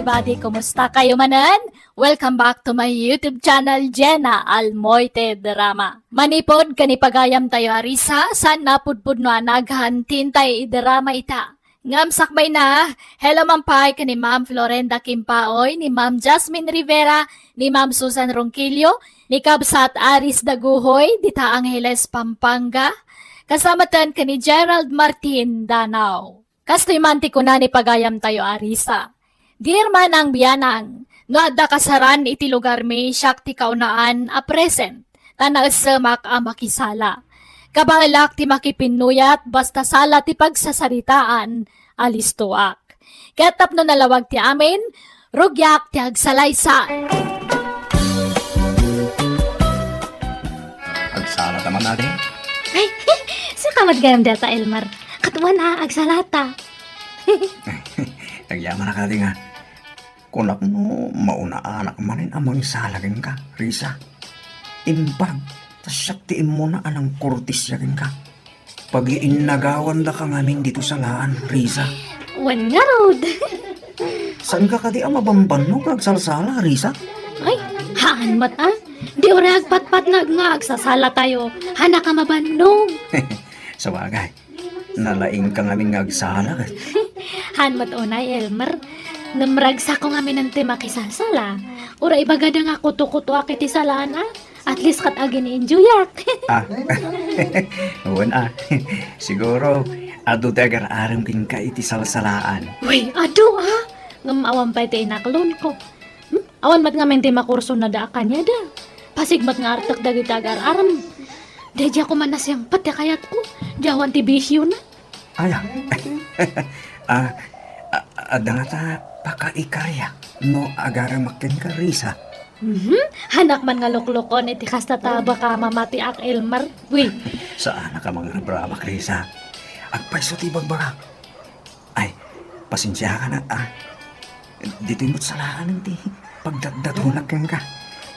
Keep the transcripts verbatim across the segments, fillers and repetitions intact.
everybody, kumusta kayo manen? Welcome back to my YouTube channel, Jenna Almoite Drama. Manipod ken ni pagayam tayo a Risa, saan napudpudno a naghantin tayo idrama ita. Ngem sakbay na, hello man pay ken ni Ma'am Florenda Kimpaoy, ni Ma'am Jasmine Rivera, ni Ma'am Susan Ronquillo, ni Kabsat Aris Daguhoy, dita Angeles, Pampanga, kasamaten ken ni Gerald Martin Danao. Kastoy man ti kuna ni pagayam tayo a Risa. Dear Manang Bianang, no adda kasaran iti lugarmi, siak ti kaunaan a present, ta naessemak a makisala. Kabaelak ti makipinnuyat, basta sala ti pagsasaritaan, alistoak. Ket tapno nalawag ti amin, rugiak ti agsalaysay. Agsala ta man, adi? Ay, saka met gayam data, Elmer. Ket wen a, agsalata. Agyamanak, adi, nga. Kunak no maunaanak manen a mangisala kenka, Risa. Imbag, ta siak ti immuna a nangkortesia kenka. Pagiinnagawandaka ngamin ditoy salaan, Risa. Wen ngarud. Saanka kadi a mabambannog nga agsalsala, Risa? Ay, haan met a. Di uray agpatpatnag nga agsasala tayo. Haannak a mabannog. Sabagay, nalaingka ngamin nga agsala. Haan met unay, Elmer. Ngem ragsako ngamin ti makisalsala. Uray ibagada nga kuto-kutoak iti salaan a. At least ket agin-enjoyak. Ah. Wen a. Siguro, adu ti agar-arem kenka iti salsalaan. Uy, adu a. Ngem awan pay ti inaklonko. Hmm? Awan met ngamin ti makurso na da a kaniada. Pasig met nga artek dagiti agar-arem. Daydiay koma nasingpet ti kayatko. Diay awan ti bisiona. Aya. Ah, a-, adda ngata pakaikariak no agaramak kenka, Risa. Mhm. Haannak man nga luklukon iti kasta ta baka mamatiak, Elmer. Uy. Saanak a mangrabrabak, Risa. Agpayso ti ibagbagak. Ay, pasensiakan a, ah. Ditoy met salaan ti pagdatdatonak kenka.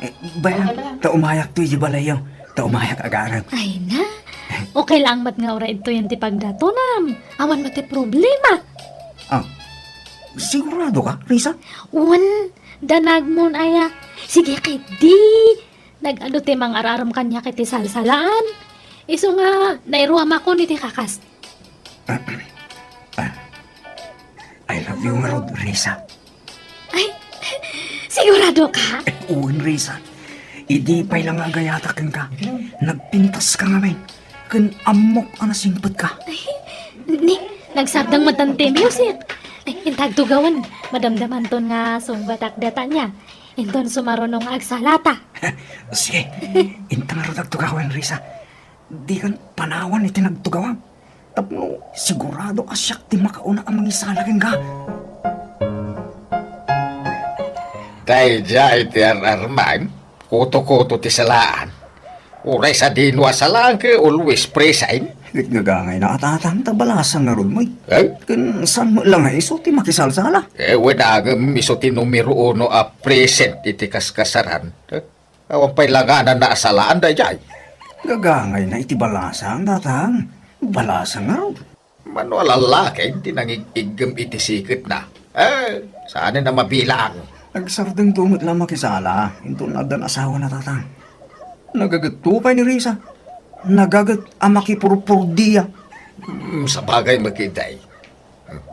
Eh, bayan, ta umayak to idiay balayyo. Ta umayak agarem. Ay na. Okay lang met nga uray ditoyen ti pagdatonam. Awan met ti problema. Ah, sigurado ka, Risa? Wen, danagmon aya. Sige, ketdi. Nagadu ti mangar-arem kaniak iti salsalaan. Isu nga, nairuamakon iti kakas. Ah, I love you ngarud, Risa. Ay, sigurado ka? Eh, wen, Risa. Idi pay la nga agayatak kenka, nagpintas ka ngamin. Ken ammok a nasingpet ka. Ay, ni, nagsardeng met ti music. Ay, intag tugawen, madamdamanton nga sungbatak data niya. Inton sumaruno nga agsalata. Sige, inta ngarud agtugawen, Risa. Dikan panawan iti nagtugawam. Tapno sigurado a siak ti makauna a mangisala kenka. Daydiay ti ar-arman, kuto-kuto ti salaan. Uray sadino a salaan ket always present. Ket gagangay na a tatang ta balasang ngarud mo, eh. Eh? Ken saan met la nga isu ti makisalsala? Eh, wen a ngem isu ti numero uno a present iti kaskasaran. Eh? Awan pay la nga nanasalaan daydiay. Gagangay na iti balasang, tatang. Balasang ngarud. Mano a lallaki ti nangig-iggem iti siketna? Eh, saanen a mabilang. Nagsardengto met la makisala, inton addan asawana, tatang. Nagagetto pay ni Risa. Nagaget a makipurpurdia. Hmm, sabagay, makitay.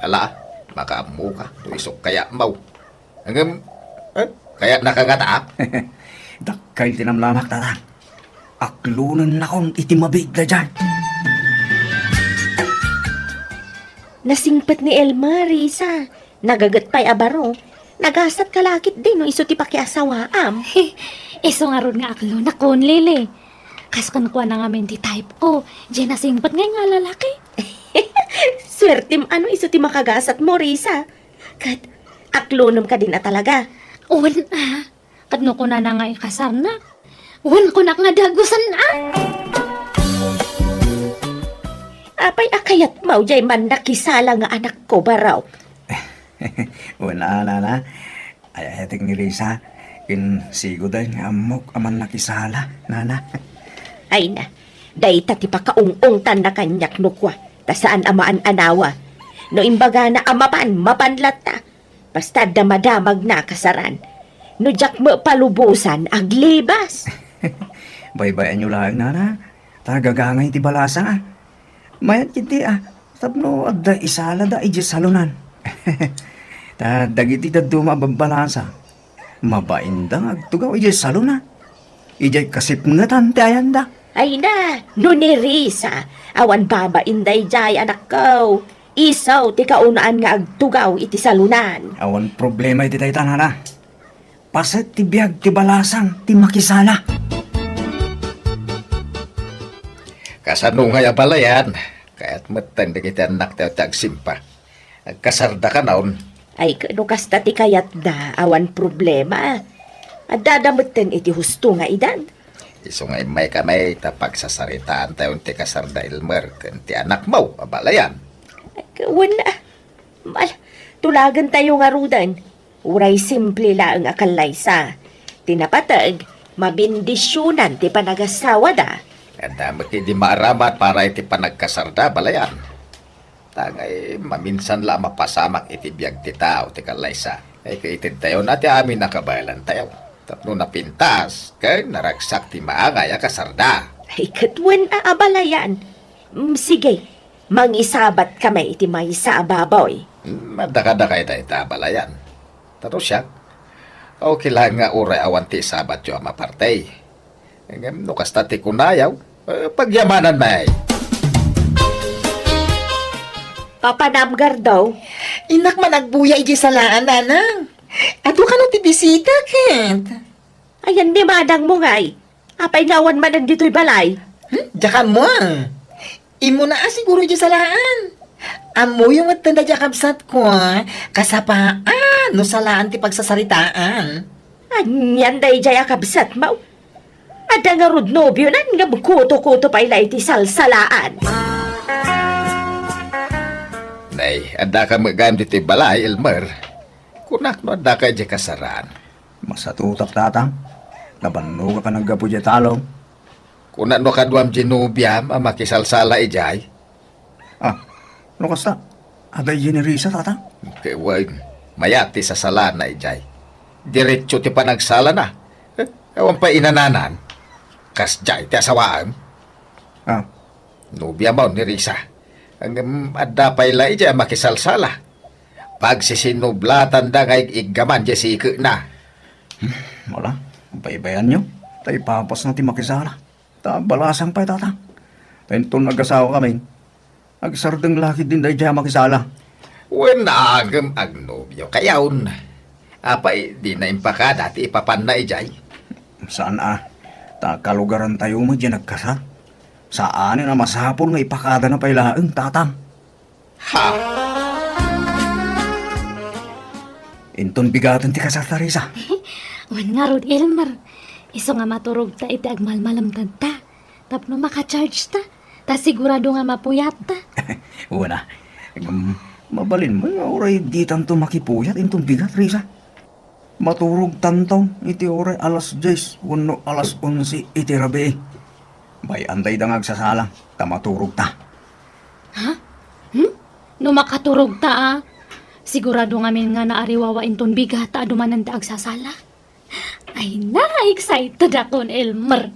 Ala, makaammoka, no isok kayatmo. Ngem, eh, kayatnaka ngata, ah? Dakkel ti namlamak, tatang. Aklonennakon iti mabiit daydiay. Nasingpet ni Elmer, Risa. Nagaget pay a baro. Nagasatka la ketdi no isu ti pakiasawaam. Isu ngarud nga aklonakon, Lily. Kas kenkuana ngamin ti type ko. Diay nasingpet nga, nga lalaki. Suertem a no isu ti makagasatmo, Risa. Ket aklonem kadin a talaga? Wen a. Ket no kunana nga ikasarnak, wen kunak nga dagusen a. Apay a kayatmo diay mannakisala nga anakko, barok? Wen a, nana. Ay-ayatek ni Risa, ken sigud nga ammok a mannakisala, nana. Ay na, dayta ti pakaung-ungtanna kaniak no kua, ta saan a maan-anawa. No imbagana a mapan, mapan latta. Basta adda madamagna, kasaran. No diak met palubosan, aglibas. Baybay-anyo laeng, nana. Ta gagangay ti balasang, a. Mayat ketdi, a, tapno adda isalada idiay salonan. Ta dagiti dadduma a babbalasa, mabainda nga agtugaw idiay salona. Idiay kasipngetan ti ayanda. Ay na, no ni Risa, awan babainda idiay, anakko. Isu ti kaunaan nga agtugaw iti salonan. Awan problema iti dayta, nana. Paset ti biag ti balasang ti makisala. Kasano ngay a balayan? Kayat metten dagiti annaktayo ti agsimpa. Agkasarda kanon? Ay, no kasta ti kayatda, awan problema. Addada metten iti husto nga edad. Isu nga immayka met ta pagsasaritaantayon ti kasarda Elmer ken ti anakmo a balayan. Ay, wen, a. Mal, tulagentayo ngaruden. Uray simple laeng a kallaysa. Ti napateg, mabendisionan ti panagasawada. Adda met idi maaramat para iti panagkasarda, balayan. Ta ngay, maminsan la a mapasamak iti biag ti tao ti kallaysa. Ay, kaitedtayo na ti amin a kabaelantayo. Tapno napintas, ken naragsak ti maangay a kasarda. Ay, ket wen a, a balayan. Mm, sige, mangisabat kami iti maysa a baboy. Mm, adda kadakayta ita a balayan. Ta no siak, okay laeng nga uray awan ti isabatyo a maparti. Ngem no kasta ti kunayo, eh, pagyamanan met. Papanam, Gardo. Innak man agbuya idiay salaan, nanang. Adu kano ti bisita, ket? Ayan ni manangmo ngay. Apay nga awan manen ditoy balay? Hmm? Diak ammo. Immuna a siguro idiay salaan. Ammoyo met ta diay kabsatko, a, kasapaan no salaan ti pagsasaritaan. Anian daydiay a kabsatmo? Adda ngarud nobionan ngem kuto-kuto pay la iti salsalaan. Nay, addaka met gayam ditoy balay, Elmer. Kunak no addaka idiay kasaran. Masatutak, tatang. Nabannogak a naggapu idiay talong. Kuna no kaduam diay nobiam a makisalsala idiay? Ah, no kasta, adda idiay ni Risa, tatang? Ket wen, mayat ti sasalana idiay. Diretso ti panagsalana. Eh, awan pay inananan. Kasdiay ti asawaem. Ah. Nobiam ni Risa. Ngem adda pay la idiay a makisalsala. Pagsisinublatanda nga ig-iggaman diay sikekna. Hmm, wala. Baybay-anyo. Ta ipapasna ti makisala. Ta balasang pay, tatang. Ta inton agasawakamin, agsardeng la ketdin daydiay a makisala. Wen, ngem agnobiokayon. Apay, dina impakada ti ipapanna idiay? Saan a. Ta kalugarantayo met diay nagkasar. Saanen a masapul nga ipakadana pay laeng, tatang. Ha? Inton bigaten ti kasarta, Risa. Wen ngarud, Elmer. Isu nga maturogta iti agmalmalemtadta tapno maka-charge ta. Ta sigurado nga mapuyatta. Wen a. Ngem, mabalin met nga uray ditanto makipuyat inton bigat, Risa. Maturogtanto iti uray alas dies wenno alas onse iti rabii. Bay-an dayta nga agsasala, ta maturogta. Ha? Hmm? No makaturogta, a, sigurado ngamin nga naariwawa inton bigat ta adumanan ti agsasala. Ay na, excited akon, Elmer.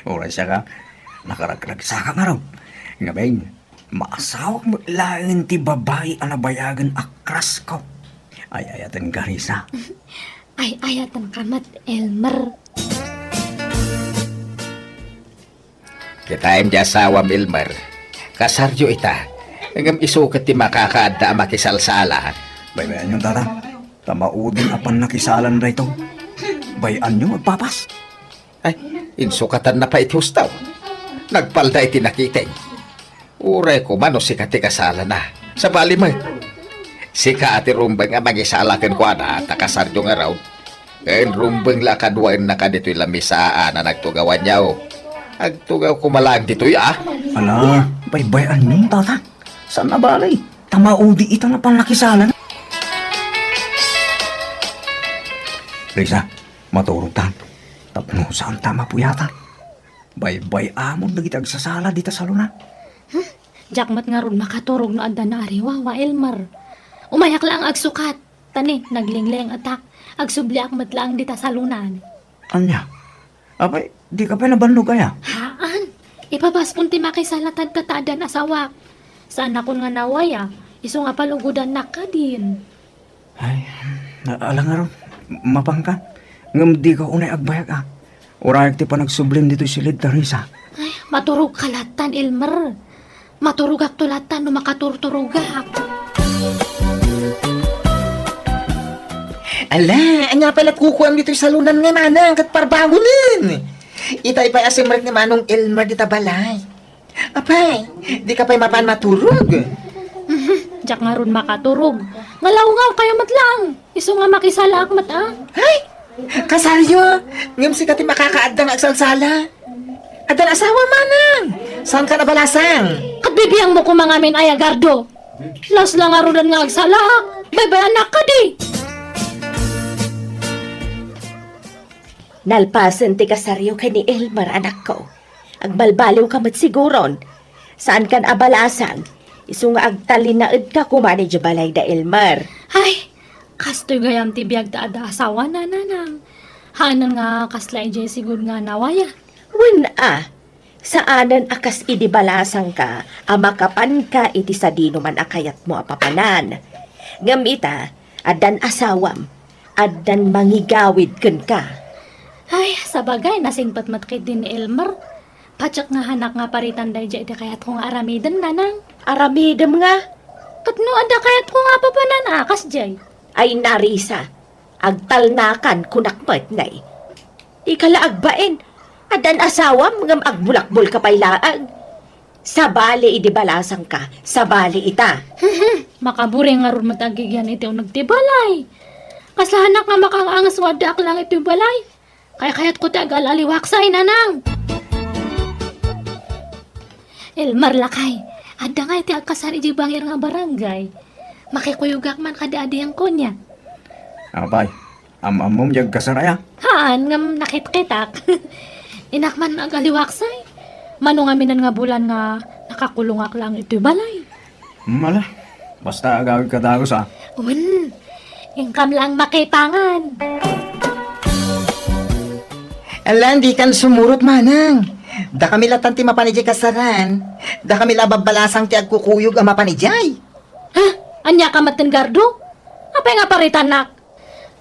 Uray siak, a, nakaragragsakak ngarud. Ngamin, maasawak met laeng ti babai a nabayagen a crush ko. Ay-ayatenka, Risa. Ay-ayatenka met, Elmer. Kitaem ti asawam, Elmer. Kasaryo ita. Ngem isu ket ti makakaadda a makisalsala. Bay-ayanyo, tatang. Ta maudin a pannakisalan daytoy. Bay-anyo, agpapas. Ay, insukatanna pay iti husto. Nagpalda iti nakiteng. Uray koma no sika ti kasalana. Sabali met. Sika a ti rumbeng a mangisala kenkuana, ta kasaryo ngarud. Ken rumbeng la a kaduaennaka ditoy lamisaan a nagtugawanyo. Agtugaw koma laeng ditoy, a. Ala, baybay-anyo, tatang. Saan a bale? Ta maudi ita nga pannakisalan. Risa, maturogtan. Tapno saanta a mapuyatan. Baybay-amon dagiti agsasala dita salonan. Hmm? Diak met ngarud makaturog no adda naariwawa, Elmer. Umayak laeng agsukat. Tani, naglingling-etak. Agsubliak met laeng dita salonan. Ania? Apay, dika pay nabannog aya? Haan. Ipabaskon ti makisala tadta ta addan asawak. Saannakon nga nawaya, isu nga palugodannak kadin. Ay, a-, ala ngarud, mapanka. Ngem dika unay agbayag, a. Urayek ti panagsublim ditoy siled ta, Risa. Ay, maturogka lattan, Elmer. Maturogakto lattan no makaturturogak. Ala, ania pay lat kukuam ditoy salonan nga manang ket parbangonen? Itay pay a simrek ni Manong Elmer dita balay. Apay, dika pay mapan maturog? Mhm, diak ngarud makaturog. Ngalawngaw kayo met laeng. Isu nga makisalaak met, a. Ay! Kasaryo, ngem sika ti makakaadda nga agsalsala. Addan asawa manang. Saanka nabalasang? Ket bibiangmo koma ngamin aya, Gardo. Las la ngaruden nga agsalaak. Baybayannak kadi. Nalpasen ti kasaryo ken ni Elmer, anakko. Agbalbaliwka met siguron. Saankan a balasang. Isu nga agtalinaedka koma idiay balay da Elmer. Ay, kastoy gayam ti biag ta adda asawana, nanang. Haanen nga kasla idiay sigud nga nawaya. Wen a, saanen a kas idi balasangka a makapanka iti sadinoman a kayatmo a papanan. Ngem ita, addan asawam, addan mangigawid kenka. Ay, sabagay, nasingpet met ketdi ni Elmer. Patiek nga hanak nga paritan daydiay iti kayatko nga aramiden, nanang. Aramidem nga? Ket no adda kayatko nga papanan a kasdiay? Ay, Narisa, agtalnakan, kunak met, nay. Dika la agbain. Addan asawam ngem agbulakbolka pay laeng. Sabali idi balasangka, sabali ita. Makaburing ngarud met agigian iti uneg ti balay. Kasla hanak nga makaang-anges nga addaak laeng iti balay. Kaykayatko ti agal-aliwaksay, nanang. Elmer, lakay, adda ngay ti agkasar idiay bangir nga barangay. Makikuyogak man kadi adian konia. Apay, am-ammom diay agkasar aya? Haan, ngem nakitkitak. Innak man agaliwaksay. Mano ngaminen nga bulan nga nakakulongak laeng itoy balay. Hmm, ala. Basta agawidka dagus, a. Wen, inkam laeng makipangan. Ala, dikan sumurot, manang. Dakami latan ti mapan idiay kasaran. Dakami la a babbalasang ti agkukuyog a mapan idiay. Ha? Ania ka met, Gardo? Apay nga paritannak?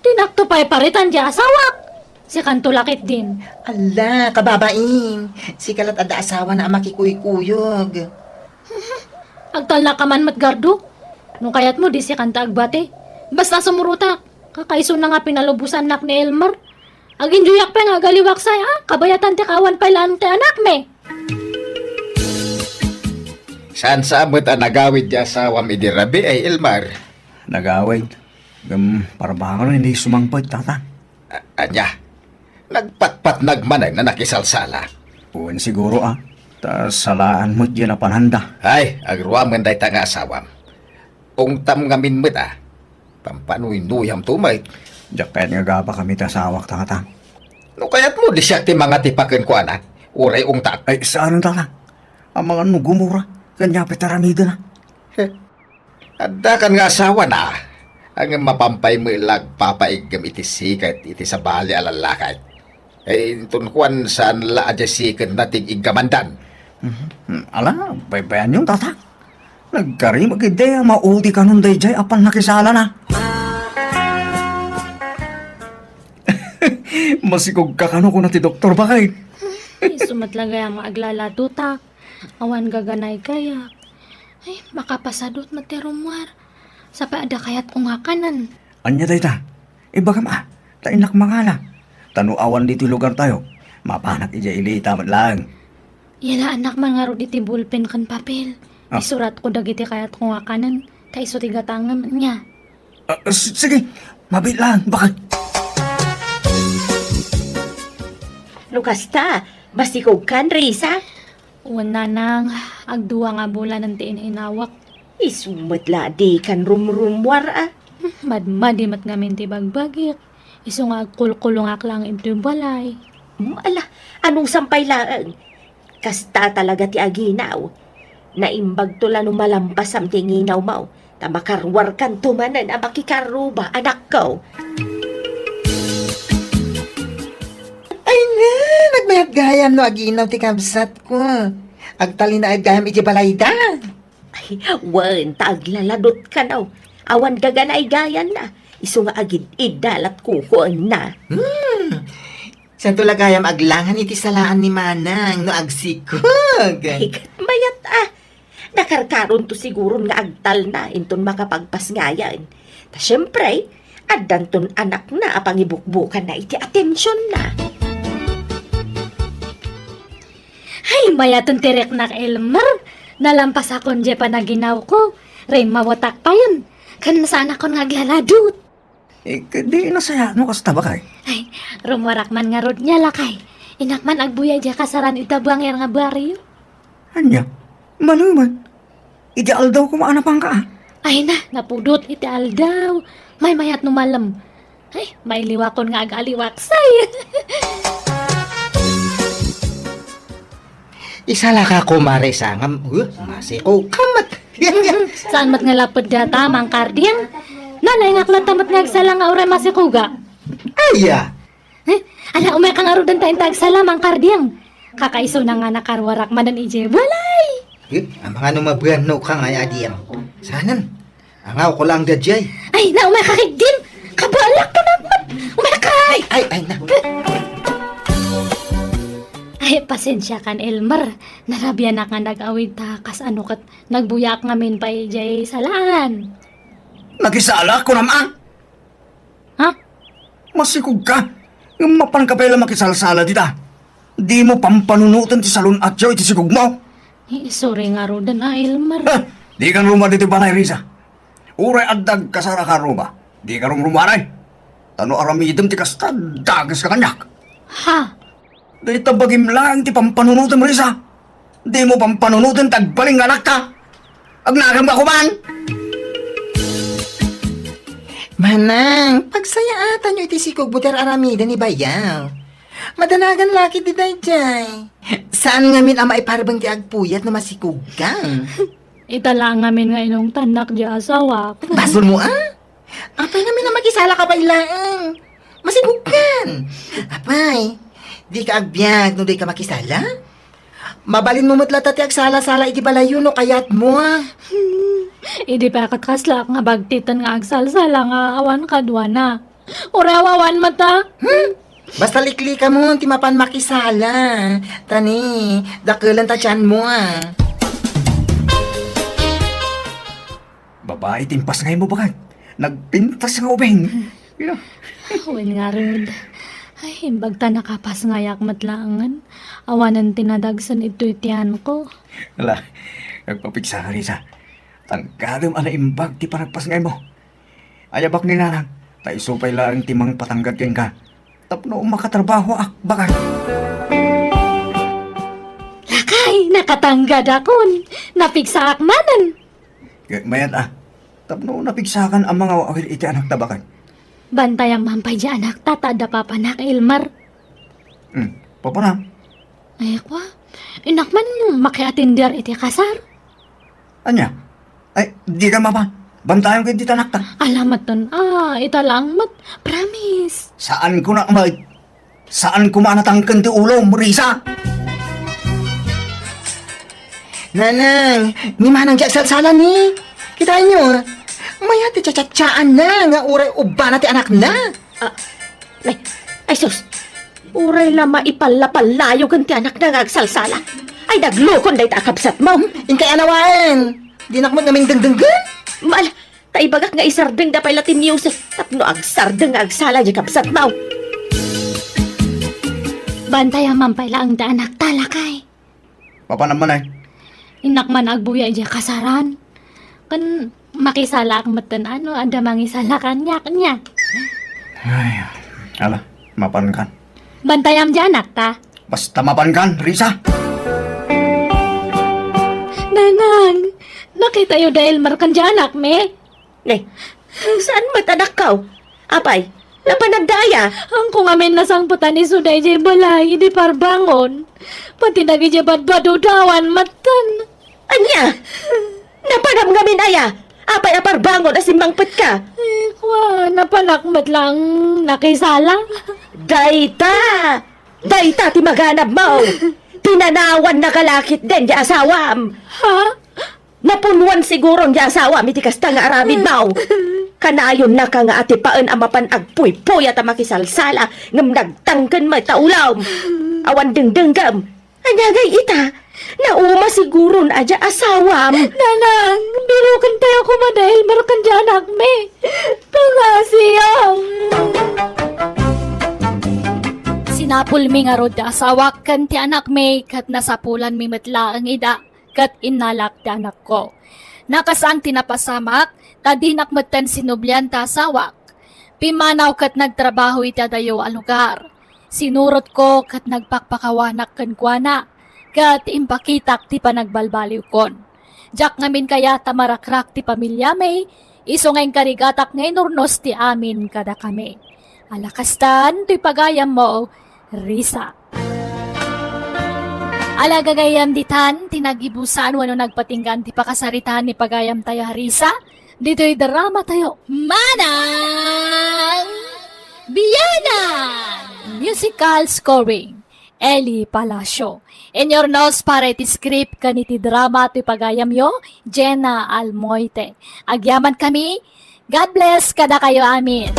Dinakto pay paritan ti asawak. Sikanto la ketdin. Ala, kababain. Sika lat adda asawana a makikuykuyog. Agtalnaka man met, Gardo. No kayatmo, di sikanto agbati. Basta sumurotak. Kakaisuna nga pinalubosannak ni Elmer. Aginjoyak pay nga agaliwaksay, a. Kabayatan ti kaawan pay laeng ti anakmi. Saan sa met a nagawid ti asawam idi rabii, Elmer? Nagawid. Ngem parbangonen idi sumangpet, Tatang. A-, ania? Nagpatpatnag manen a nakisalsala? Wen siguro, a. Ta salaan met diay napananda. Ay, agruamen dayta nga asawam. Ungtam ngamin met, a. Pampanuynuyamto met. Diak kayat nga agabakam iti asawak, Tatang. No kayatmo, di siak ti mangatipa kenkuana. Uray ungtak. Ay, saan, Tatang? Amangan no gumura, ken ania pay ti aramidena? Heh. Addakan nga asawana, ngem mapan pay met la agpapaiggem iti sikat iti sabali a lallaki. Eh, inton kuan, saan la a diay sikenna ti iggamandan. Mhm. Ala, baybayanyo, Tatang. Nagkarimmek idi a maudi kanon daydiay a pannakisalana. Masikogka kano, kuna ti doktor, baket. Isu met la gayam nga aglalatutak. Awan gaganay kayak. Ay, makapasadut met ti rummuar. Sapay adda kayatko nga kanen. Ania dayta? Ibagam a, ta innak mangala. Ta no awan ditoy lugartayo, mapanak idiay ilita met laeng. Yalaannak man ngarud iti bulpen ken papel. Ah. Isuratko dagiti kayatko nga kanen, ta isu ti gatangem, ania? Ah, s-, sige, mabiit laeng, baket. No kasta, masikogkan, Risa? Wen, nanang, agdua nga bulanen ti in-inawak. Isu met la a dikan rumrummuar, a. Hmm, madmadi met ngamin ti bagbagik. Isu nga agkulkulongak laeng intoy balay. Hmm, ala, anusam pay laeng? Kasta talaga ti aginaw. Naimbagto la no malampasam ti nginawmo, a makaruarkanto manen a makikarruba, anakko. Ay na, nagmayat gayam no aginaw ti kabsatko. Agtalinaed gayam iti balayda. Ay, wen, ta aglaladot kano. Awan gaganaay gayanna. Isu nga agid-idda lat kukuenna. Hmm. Saanto la gayam aglangan iti salaan ni Manang no agsikog. Ay, ket mayat a. Nakarkaronto siguron nga agtalna inton makapagpasngayan. Ta siempre, addanton anakna a pangibukbukanna iti atensionna. Ay, mayaten ti riknak, Elmer. Nalampasakon diay panaginawko. Rimmawatak payen. Ken saanakon nga aglaladot. Eh, di nasayaat no kasta, bakay? Ay, rummuarak man ngarud nia, lakay. Innak man agbuya diay kasaran ita buangir nga barrio. Ania? Mano man? Iti aldaw koma a napanka, a? Ay na, napudot iti aldaw. Maymayat no malem. Ay, mailiwakon nga agaliwaksay. Isalaka, kumare, sangam. Uh, masikog ka met. Saan met nga lapud data, Mang Karding? Nalaingak latta met nga agsala nga uray masikuga. Aya! Eh, ala, umayka ngaruden ta inta agsala, Mang Karding. Kakaisuna nga nakaruarak manen idiay balay. Eh, amangano mabuanno ka nga adiam. Sanen? Angawko lang gadiay. Ay, na, umayka ketdin. Kabalak ka na. Umayka. Ay, ay, ay, na. Ay, pasensiakan, Elmer. Narabianak nga nag-awid ta kas ano ket nagbuyaak ngamin pay idiay salaan. Nakisalak, kunam, a? Ha? Masikog ka? Ngem mapan ka pay la makisalsala dita. Dimo pampanunoten ti salun-atyo iti sikogmo. Eh, sorry ngaruden, a, Elmer. Ah, dika rummuar ditoy balay, Risa. Uray adda agkasar a karruba, dika rumrumuar, ay. Ta no aramidem ti kasta, dageska kaniak. Ha? Dayta bagim laeng ti pampanunotem, Risa. Dimo pampanunoten ti agbalin nga anakta. Agnaganka koma. Manang, pagsayaatanyo iti sikogmo ti ar-aramiden ni bayaw. Madanagan la ketdi daydiay. Saan ngamin a maiparbeng ti agpuyat no masikogka? Ita la ngamin nga inungtannak diay asawak. Basolmo, a? Apay ngamin a makisalaka pay laeng? Masikogkan. Apay, dika agbiag no dika makisala? Mabalinmo met latta ti agsala-sala iti balayyo no kayatmo, a? Hmm. Idi pay ket kaslaak nga bagtiten nga agsalsala nga awan kaduana. Uray awan met, a? Hmm? Basta liklikamon ti mapan makisala. Ta ni, dakelen ta tianmo, a. Babai ti impasngaymo, bakay. Nagpintas nga ubing. Wen ngarud. Ay, imbag ta nakapasngayak met laengen. Awanen ti nadagsen ditoy tianko. Ala, agpapigsaka, Risa. Tanggadem a naimbag ti panagpasngaymo. Ayabak ni Nanang, ta isu pay laeng ti mangpatanggad kenka. Tapno makatrabahoak, bakay. Lakay, nakatanggad akon. Napigsaak manen. Ket mayat, a. Tapno napigsakan a mangaw-awir iti anakta, bakay. Bantayam man pay diay anakta ta adda papanak, Elmer. Hmm, papanam? Ay, kwa. Innak man makiatender iti kasar. Ania? Ay, dika mapan. Bantayam ket dita anakta. Ala met, a, ita laeng met. Promise. Saanko na, may, saan koma a natangken ti ulom, Risa. Nanang, ni Manang diay agsalsala ni. Kitaenyo, a? Mayat ti tsatsatsaanna nga uray ubbana ti anakna. Ah, ay, ay sus! Uray la maipalla-pallayo ken ti anakna nga agsalsala. Ay, daglukon dayta a kabsatmo. Inkay anawaen. Dinak met ngamin dengdenggen. Mal, ta ibagak nga isardengda pay la ti music tapno agsardeng nga agsala diay kabsatmo. Bantayam man pay laeng ti anakta, lakay. Papanam man, ay? Innak man agbuya idiay kasaran. Ken makisalaak metten a no adda mangisala kaniak, nia. Ay, ala, mapankan. Bantayam diay anakta. Basta mapankan, Risa. Nanang, nakitayo da Elmer ken diay anakmi? Ne, saan met, anakko? Apay, napananda aya? Haanko ngamin nasangpetan isuda idiay balay idi parbangon. Pati dagidiay badbadoda awan metten. Ania? Napanam ngamin aya? Apay a parbangon a simmangpetka? Eh, kua, napanak met lang nakisala. Dayta! Dayta ti maganabmo! Pinanawannaka la ketdin ti asawam! Ha? Napunuan siguron ti asawam iti kasta nga aramidmo! Kanayonnaka nga atipaen a mapan agpuypuyat a makisalsala ngem nagtangken met ta ulom! Awan dengdenggem! Ania ngay ita? Nauma siguron a dia asawam. Nanang, biroken tayo koma da Elmer ken dia anakmi. Pangasiam. Sinapulmi ngarud ti asawak ken ti anakmi ket nasapulanmi met laeng ida ket innalak ti anakko. Nakasaan ti napasamak, ta dinak metten sinublian ti asawak. Pimmanaw ket nagtrabaho iti adayo a lugar. Sinurotko ket nagpakpakawanak kenkuana, ket impakitak ti panagbalbaliwkon. Diak ngamin kayat a marakrak ti pamiliami, isu nga inkarigatak nga inurnos ti amin kadakami. Ala kastan, toy pagayammo, Risa. Ala gagayyem ditan ti nagibusan wenno nagpatinggaan ti pakasaritaan ni pagayamtayo a Risa ditoy dramatayo, Manang Bianan! Musical scoring, Eli Palacio. Inurnos para iti script ken iti drama toy pagayamyo, Jenna Almoite. Agyamankami, God bless kadakayo amin.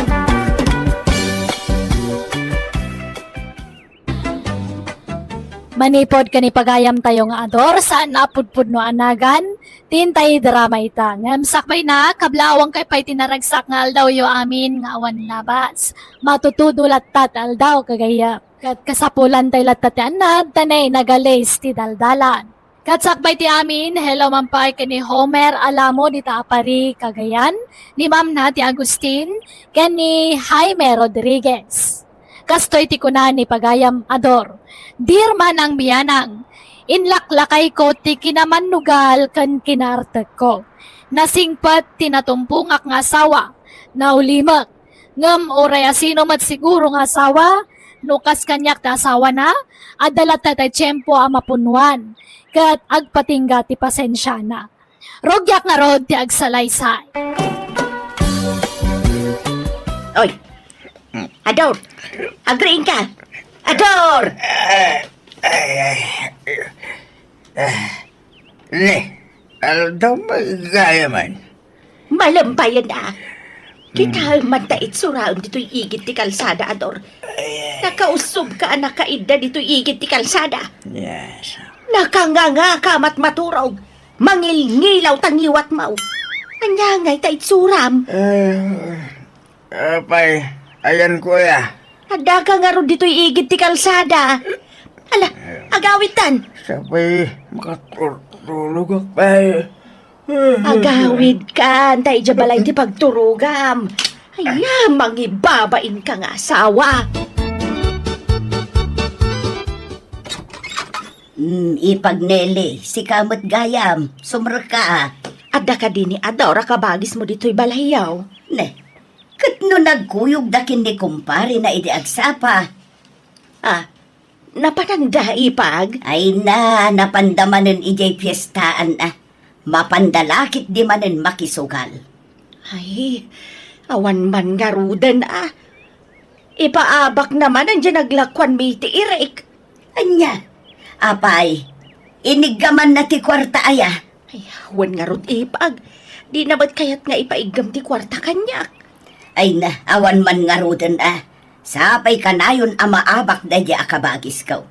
Manipud ken ni pagayamtayo nga Ador, saan a pudpudno a nagan ti intay drama ita. Ngem sakbayna, kablaawankayo pay ti naragsak nga aldawyo amin nga awan labas. Matutudo latta ti aldaw, gagayyem. Ket kasapulantayo latta ti annad, ta nay nagalis ti daldalan. Ket sakbay ti amin, hello man pay ken ni Homer Alamo dita a Pari, Cagayan, ni Ma'am Nati Agustin, ken ni Jaime Rodriguez. Kastoy ti kuna ni pagayam Ador, "Dear Manang Mianang, inlaklakayko ti kinamannugal ken kinaartekko. Nasingpet ti natumpongak nga asawa, naulimek. Ngem uray asino met siguro nga asawa, no kas kaniak ti asawana, adda latta ti tiempo a mapunnoan, ket agpatingga ti pasensiana." Rugiak ngarud ti agsalaysay. Oy, Ador, agriingka. Ador! Ay, ay, ah, ne, aldaw, magayam man. Malem payen a. Kitaem man ta itsuraem ditoy igid ti kalsada, Ador. Ay, ay. Nakausubka a nakaidda ditoy igid ti kalsada. Yes. Nakangangaka a maturog. Mangilngilaw ta ngiwatmo. Ania ngay ta itsuram? Eh, apay, ayanko aya. Addaka ngarud ditoy igid ti kalsada. Ala, agawidtan. Sapay, makatulogak pay. Agawidkan, ta idiay balay ti pagturogam. Aya, mangibabainka nga asawa. Mm, Ipag Nelly, sika met gayam, sumrekka a. Adda kadi ni Ador a kabagismo ditoy balayyo? Ne, ket no nagkuyogda ken ni kumparena idi agsapa? Ah, napananda, Ipag? Ay na, napanda manen idiay piestaan a. Mapanda la ketdi manen makisugal. Ay, awan man ngaruden a. Ipaabakna manen diay naglakuanmi iti irik. Ania? Apay, iniggamanna ti kuarta aya? Ay, wen ngarud, Ipag. Dina met kayat nga ipaiggam ti kuarta kaniak. Ay na, awan man ngaruden a. Sapay kanayon a maabak daydiay a kabagisko.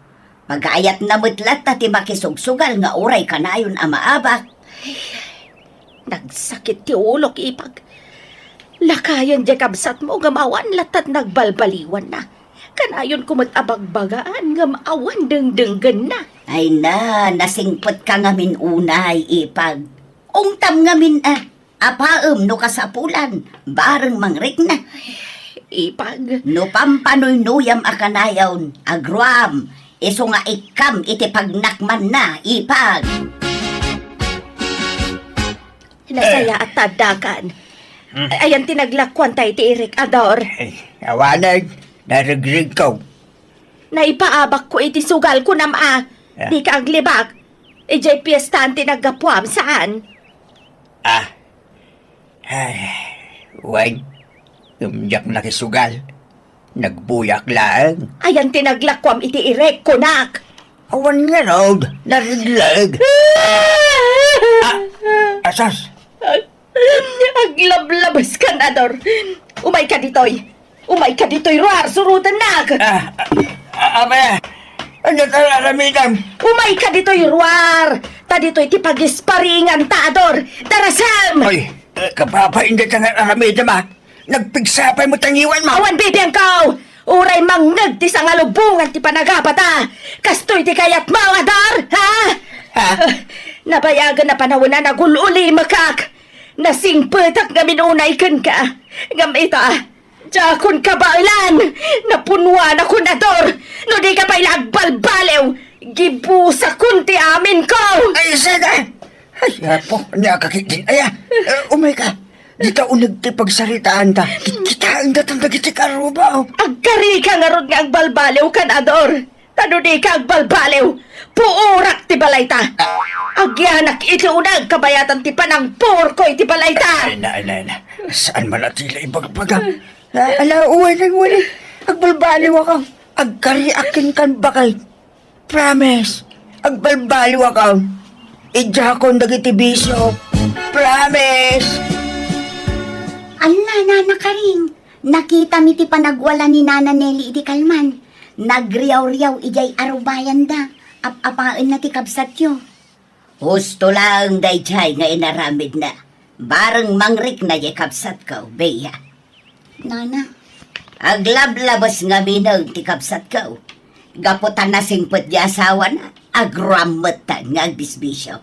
Pagayatna met latta ti makisugsugal nga uray kanayon a maabak. Ay, nagsakit ti ulok, Ipag. Lakayen diay kabsatmo ngem awan latta ti nagbalbaliwanna. Kanayonko met a bagbagaan ngem awan dengdenggenna. Ay na, nasingpetka ngamin unay, Ipag. Ungtam ngamin a. Apaem no kasapulan, bareng mangrikna. Ipag. No pampanuynuyam a kanayon, agruam, isu nga ikkam iti pagnakmanna, Ipag. Nasayaat ta addakan. Hmm. Ay, ayan ti naglakuanta iti irik, Ador. Ay, awanen, narigrig ko. Naipaabakko iti sugal, kunam a. Ah. Dika aglibak. Idiay piestaan ti naggapuam, saan? Ah, Ay, wen, ngem diak nakisugal. Nagbuyak laeng. Ayan ti naglakuam iti irek, kunak. Awan ngarud, narigleg. Ah, asas. Aglablabes kan, Ador. Umayka ditoy. Umayka ditoy, ruar, surotennak. Ah, ah, ah, abe, ania ti aramidem? Umayka ditoy, ruar. Ta ditoy ti pagisparingan ta, Ador. Darasem! Ay, eh, kapapainda ti aramidem, ah. Nagpigsa pay met ti ngiwanmo. Awan bibiangko! Uray mangngeg ti sangalubongan ti panagapata. Kastoy ti kayatmo, Ador, ha? Ha? Nabayagen a panawen a nagul-ulimekak. Nasingpetak ngamin unay kenka. Ngem ita, diakon kabaelan. Napunnuanakon, Ador. No dika pay la agbalbaliw, gibusakon ti aminko. Ay, saan? Ay, apo, ania ka ketdin, aya. Eh, umayka. Dita uneg ti pagsaritaanta. Kitkitaen datan dagiti karrubaw. Agkarika ngarud nga agbalbaliw kan, Ador. Ta no dika agbalbaliw, puorak ti balayta. Agyanak iti uneg kabayatan ti panangpuorko iti balayta. Ay, na, ay, na, ay, na. Saan man a ti la ibagbaga? Ah, ala, uwan, uwan. Agbalbaliw ako. Agkariak kenka, baket. Promise, agbalbaliw ako. Idiakon dagiti bisio. Promise. Alla, Nana Karing, nakitami ti panagwala ni Nana Nelly idi kalman. Nagriawriaw idiay arubayanda. Ap-apaenna ti kabsatyo. Husto laeng daydiay nga inaramidna. Bareng mangrikna diay kabsatko, Bea. Nana. Aglablabes ngamin ti kabsatko. Gapu ta nasingpet ti asawana, agrammetta nga agbisbisio.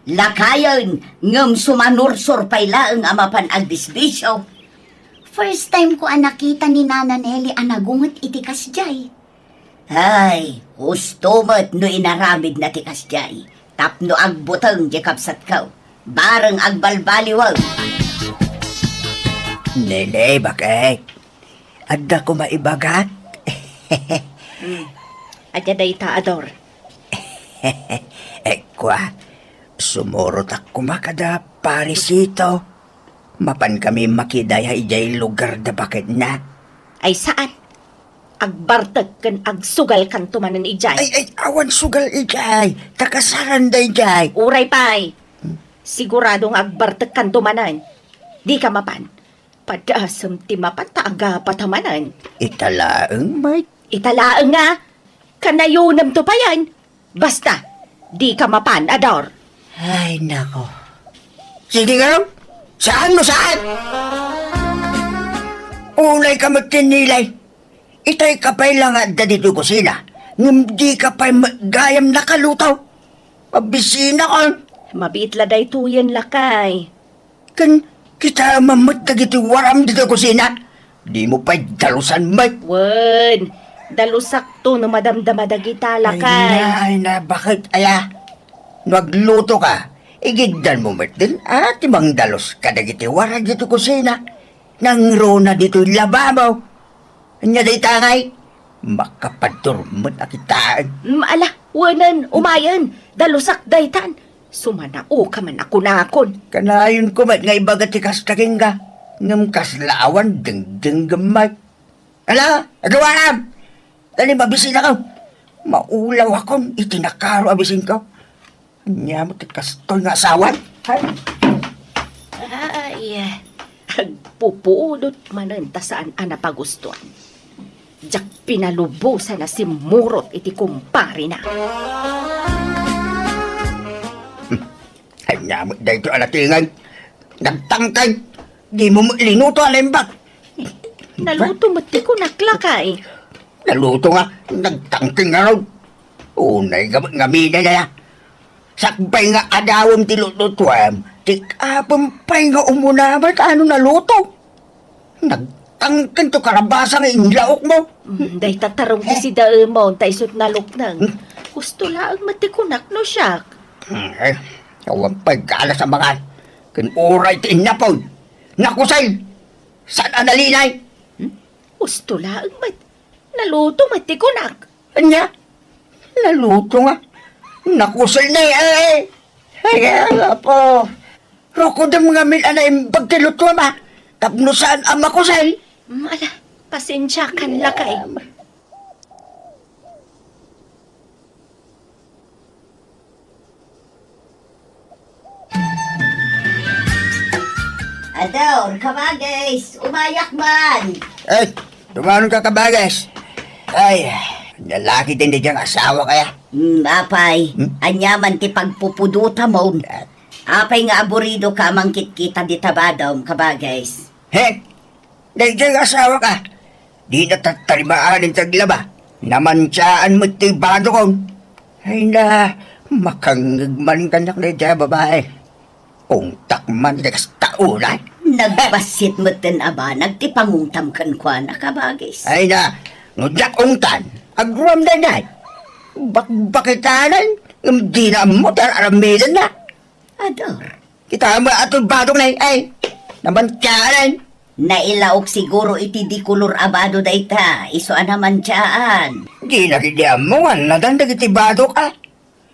Lakayen, ngem sumanursor pay laeng a mapan agbisbisio. First time ko a nakita ni Nana Nelly a nagunget iti kasdiay. Ay, husto met no inaramidna ti kasdiay tapno agbuteng ti kabsatko. Bareng agbalbaliwen. Nene, baket. Adda koma ibagak. Hmm. Adda dayta, Ador. Eh, kua, sumurotak koma kada Parisito. Mapan kami makidaya idiay lugar da baketna. Ay, saan? Agbartek ken agsugalkanto manen idiay. Ay, ay, awan sugal idiay. Ta kasaranda idiay. Uray pay. Sigurado nga agbartekkanto manen. Dika mapan. Padasem ti mapan ta agapata manen. Ita laeng, Mike. Ita laeng nga. Kanayonemto payen. Basta, dika mapan, Ador. Ay, nako. Sige nga, saan no saan? Unay ka met ken Nelly. Itay ka pay la nga adda ditoy kusina, ngem dika pay met gayam nakaluto. Mabisinakon. Mabiit la daytoyen, lakay. Ken kitaem met dagiti waram ditoy kusina. Dimo pay dalusan met. Wen, dalusakto no madamdama dagita, lakay. Ay na, ay na, baket aya? No aglutoka, igiddanmo met din a ti mangdalus kadagiti waram ditoy kusina. Nangruna ditoy lababo. Ania dayta ngay? Makapadurmet a kitaen. Mm, ala, wenen, umayen. Dalusak daytan. Sumanaoka man a kunakon. Kanayonko met nga ibaga ti kasta kenka. Ngem kasla awan dengdengngem met. Ala, agawam! Dali, mabisinakon. Maulawakon iti nakaro a bisinko. Ania met ti kastoy nga asawan? Ay. Ay, agpupudot manen ta saan a napagustuan. Diak pinalubosan a simmurot iti kumparena. Hmm. Ania met daytoy a natinged? Nagtangtang. Dimo met linuto a naimbag. Naluto met ti kunak, lakay. Naluto nga, nagtangtang ngarud. Unay nga, ngamin aya. Sakbay nga adawem ti lutlutuem, ti apem pay nga umuna met a no naluto. Nagtangtang ti karabasa nga inlaokmo. Mm, dayta tarong ti sidaemon, ta isut' nalukneng. Hmm? Husto laeng met ti kunak no siak. Hmm, eh, awan pay galas a mangan. Ken uray ti innapoy. Nakusel! Saan a nalinay? Hmm? Husto laeng met. Naluto met ti kunak. Ania? Naluto nga. Nakusel ni, eh. Ay, apo. Rukodem ngamin a naimbag ti lutuam, a. Tapno saan a makusel. Mm, ala, pasensiakan, lakay. Ador, kabagis, umayak man. Ay, tumanon ka, kabagis. Ay, nalaki din di diyang asawa kaya? Hmm, apay, Hmm? Anya man ti pagpupudutamon? Ah. Apay nga aburido ka a mangkitkita dita badom, kabagis? He? Daydiay nga asawa ka, di na tattalimaan ti aglaba. Namantiaan met ti badokon. Ay na, makangngeg man kaniak daydiay a babai. Ungtak man ti kasta unay. Nagbassit metten a banag ti pangungtam kenkuana, kabagis. Ay na, no diak ungtan, agruam daydiay. Bakbakitanan, ngem dina ammo ti ar-aramidenna. Ador. Kita met atoy badok na, ay, namantiaan. Nailaok siguro iti di kolor a bado dayta, isu a namantiaan. Dina ketdi ammo nga nadan dagiti badok, a.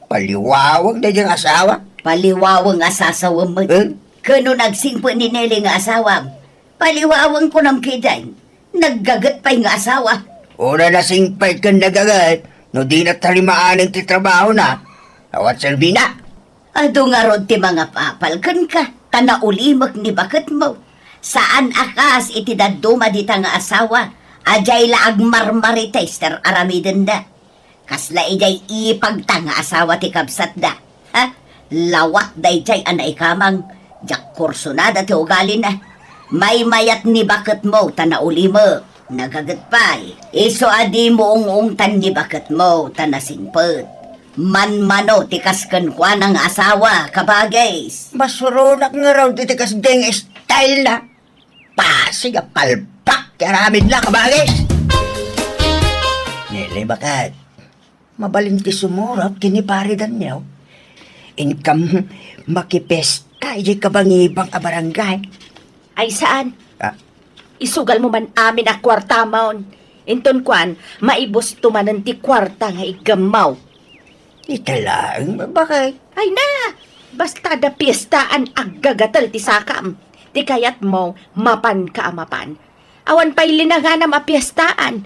Paliwaweng daydiay nga asawa. Paliwaweng a sasawem met. Eh? Ken no nagsingpet ni Nelly nga asawam, paliwaweng kunam ketdin. Naggaget pay nga asawa. Unay nasingpet ken nagaget, no dina talimaan ti trabahona. Awan serbina. Adu ngarud ti mangapapal kenka, ta naulimek ni baketmo. Saan a kas iti dadduma dita nga asawa, a diay la agmarmarites ti ar-aramidenda. Kasla idiay ipagta nga asawa ti kabsatda. Ha? Lawak daydiay a naikamang, diak kursunada ti ugalina. Maymayat ni baketmo ta naulimek. Nagaget pay, isu a dimo ung-ungtan ni baketmo ta nasingpet. Manmano ti kas kenkuana nga asawa, kabagis. Masuronak ngarud iti kasdiay nga style na. Pasig a palpak ti aramidna, kabagis. Nili, baket. Mabalin ti sumurot ken ni Pare Daniel. Inkam makipesta idiay kabangibang a barangay. Ay, saan? Ah. Isugalmo man amin a kuartamon. Inton kuan, maibusto manen ti kuarta nga iggammaw. Ita laeng, baket. Ay na! Basta adda piestaan, aggagatel ti sakam. Ti kayatmo, mapanka a mapan. Awan pay linanganam a piestaan.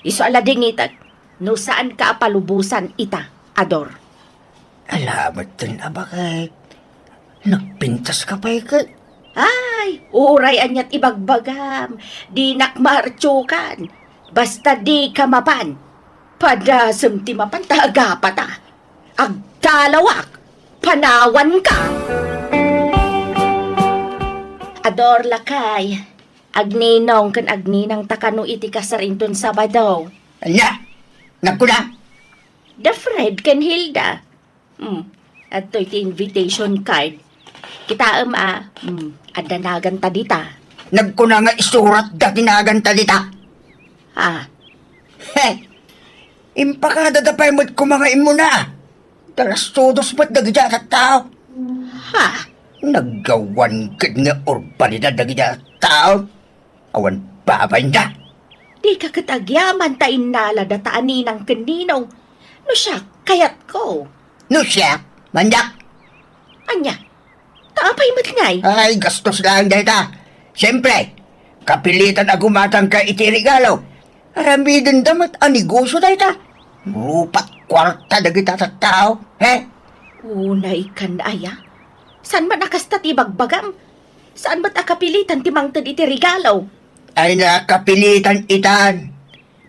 Isu a ladingitek, no saanka a palubosan ita, Ador. Ala metten a baket. Nagpintas ka pay ket. Ay, uray aniat ibagbagam. Dinak maartiokan. Basta dika mapan. Padasem ti mapan ta agapata. Agtalawak. Panawanka. Ador, lakay. Agninong ken agninangta kano iti kasar inton Sabado. Ania? Nagkuna? Da Fred ken Hilda. Hmm. Adtoy ti invitation card. Kitaem a, hmm, adda naganta dita. Nagkuna nga isuratda ti naganta dita. Ah. He! Impakadada pay met koma nga immuna. Talastudos met dagiti a tattao. Ha? Naggawan ket nga urbanidad dagiti a tattao. Awan babainda. Dika ket agyaman ta innalada ta a ninang ken ninong. No siak, kayatko. No siak, manyak. Ania? Ta apay met ngay? Ay, gastos laeng dayta. Siempre, kapilitan a gumatangka iti regalo. Aramidenda met a negosio dayta. Rupat kuarta dagita tattao, he? Unay kan aya? Saan man a kasta ti ibagbagam? Saan met a kapilitan ti mangted iti regalo? Ay, nakapilitan itan.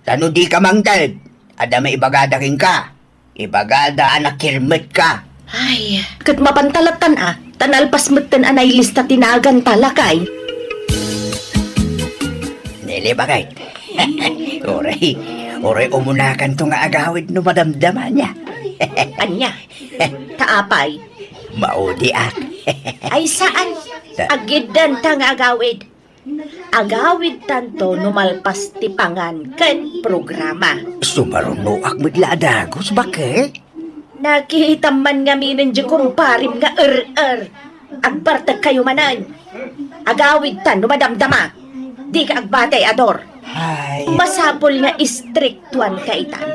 Ta no dika mangted, adda maibagada kenka. Ibagada a nakirmetka. Ay, ket mapan ta lattan a, ta nalpas metten a nailista ti naganta, lakay. Nili, baket. Uray, uray umunakanto nga agawid no madamdama niya. Ania? Ta apay? Maudiak. Ay, saan? Agiddanta nga agawid. Agawidtanto no malpas ti pangan ken programa. Sumarunoak met la a dagus, baket. Nakitam man ngaminen di kumparim nga er-er. Agbartekkayo manen. Agawidtan no madamdama. Dika agbatay, Ador. Ay. Masapul nga istriktuanka itan.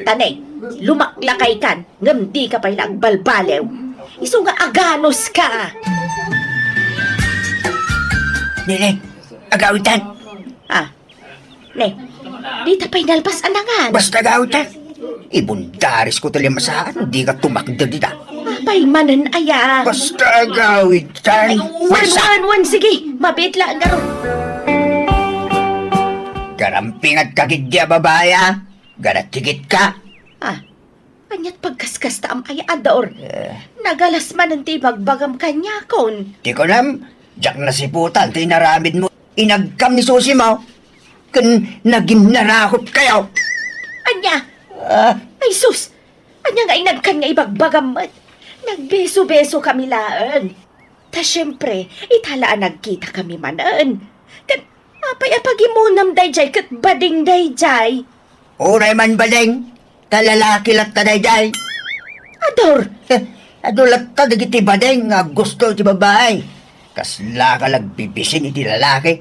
Ta ne, lumaklakaykan, ngem dika pay la agbalbaliw. Isu nga aganuska. Nene, agawitan. Ah, ne, dita pay nalpas a nangan. Basta agawitan. Ibundaris ko ti limasaan, di ka tumakder dita. Apay manen aya? Basta agawitan. Ay, wen, wen, wen, sige. Mabit la, garo. Garampingat ka gid a babai, a. Garatigit ka. Ah, Aniat pagkaskasta am ay ador? Eh. Nagalas manen ti ibagbagam kaniakon. Ti kunam, diak nasiputan ti inaramidmo. Inagkam ni Susi mo, ken naginnarakot kayo. Ania? Ah. Ay sus! Ania nga inagkan nga ibagbagam met? Nagbeso-beso kami laeng. Ta siempre, ita la a nagkita kami manen. Ket apay a pagimunam daydiay ket bading daydiay? Uray man bading, ta lalaki latta daydiay. Ador! Heh, adu latta dagiti bading nga gusto ti babai. Kasla ka nagbibisin iti lalaki.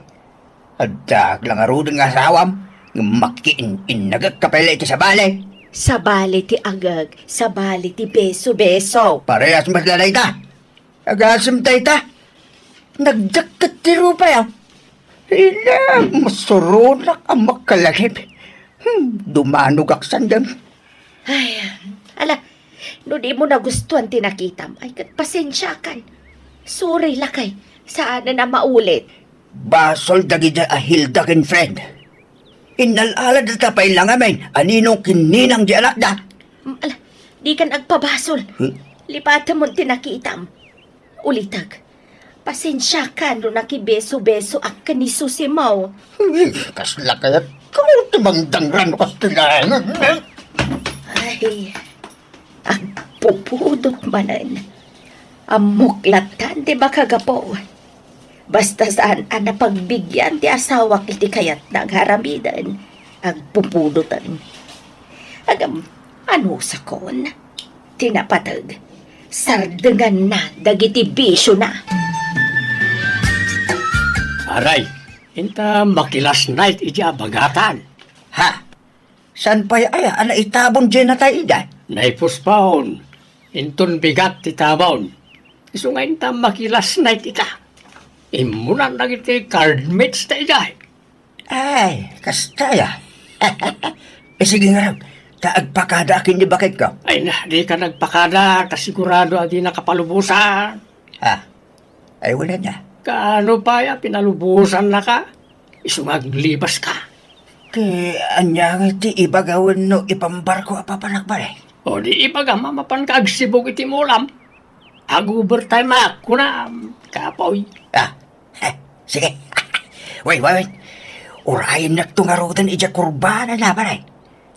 Addaak la ngaruden nga asawam, ngem makiin-innagek ka pay la iti sabali. Sabali ti agek, sabali ti beso-beso. Parehas met la dayta. Agasem dayta. Nagdakket ti rupay, a. Ina, masuronak a makalagip. Hmm, dumanogak sandem. Ay, ala, no di mo nagustuan ti nakitam, ay ket pasensiakan. Sorry lakay, saanen a maulit. Basol dagiti a Hilda ken friend. Innal-aladda ta pay la ngamin a ninong ken ninang di anakda. Mm, ala, dikan agpabasol. Hmm? Lipatemon ti nakitam. Ulitek, pasensiakan no nakibeso-besoak ken ni Susi mo. Uy, kasla kayat ko ti mangdangran no kasla. Ay, agpupudot manen. Ammok lattan ti makagapu. Basta saan a napagbigian ti asawak iti kayatna nga aramiden, agpupudoten. Agam, anusakon? Ti napateg, sardenganna dagiti bisiona. Aray, inta makilas night iti abagatan. Ha? Saan pay aya a naitabon diay natay ida? Naipuspaon, inton bigat ti tabon. Isu nga inta makilas night ita. Immunan dagiti card mates ta idiay. Ay, kasta aya. Eh, sige ngarud, ta agpakadaak ken ni baketko. Ay na, dika nagpakada, ta sigurado a dinaka palubosan. Ha? Ay, wen ania. Kaano pay a pinalubosannaka? Isu nga aglibas ka. Ti ania nga ti ibagawen no ipambarko a papanak, pare? O di ibagam a mapanka agsibog iti mulam. Ag-overtime ak, kunam, kapoy. Ah, eh, sige. Wait, wait, wait. Urayennak to ngaruden idiay kurbana na, pare.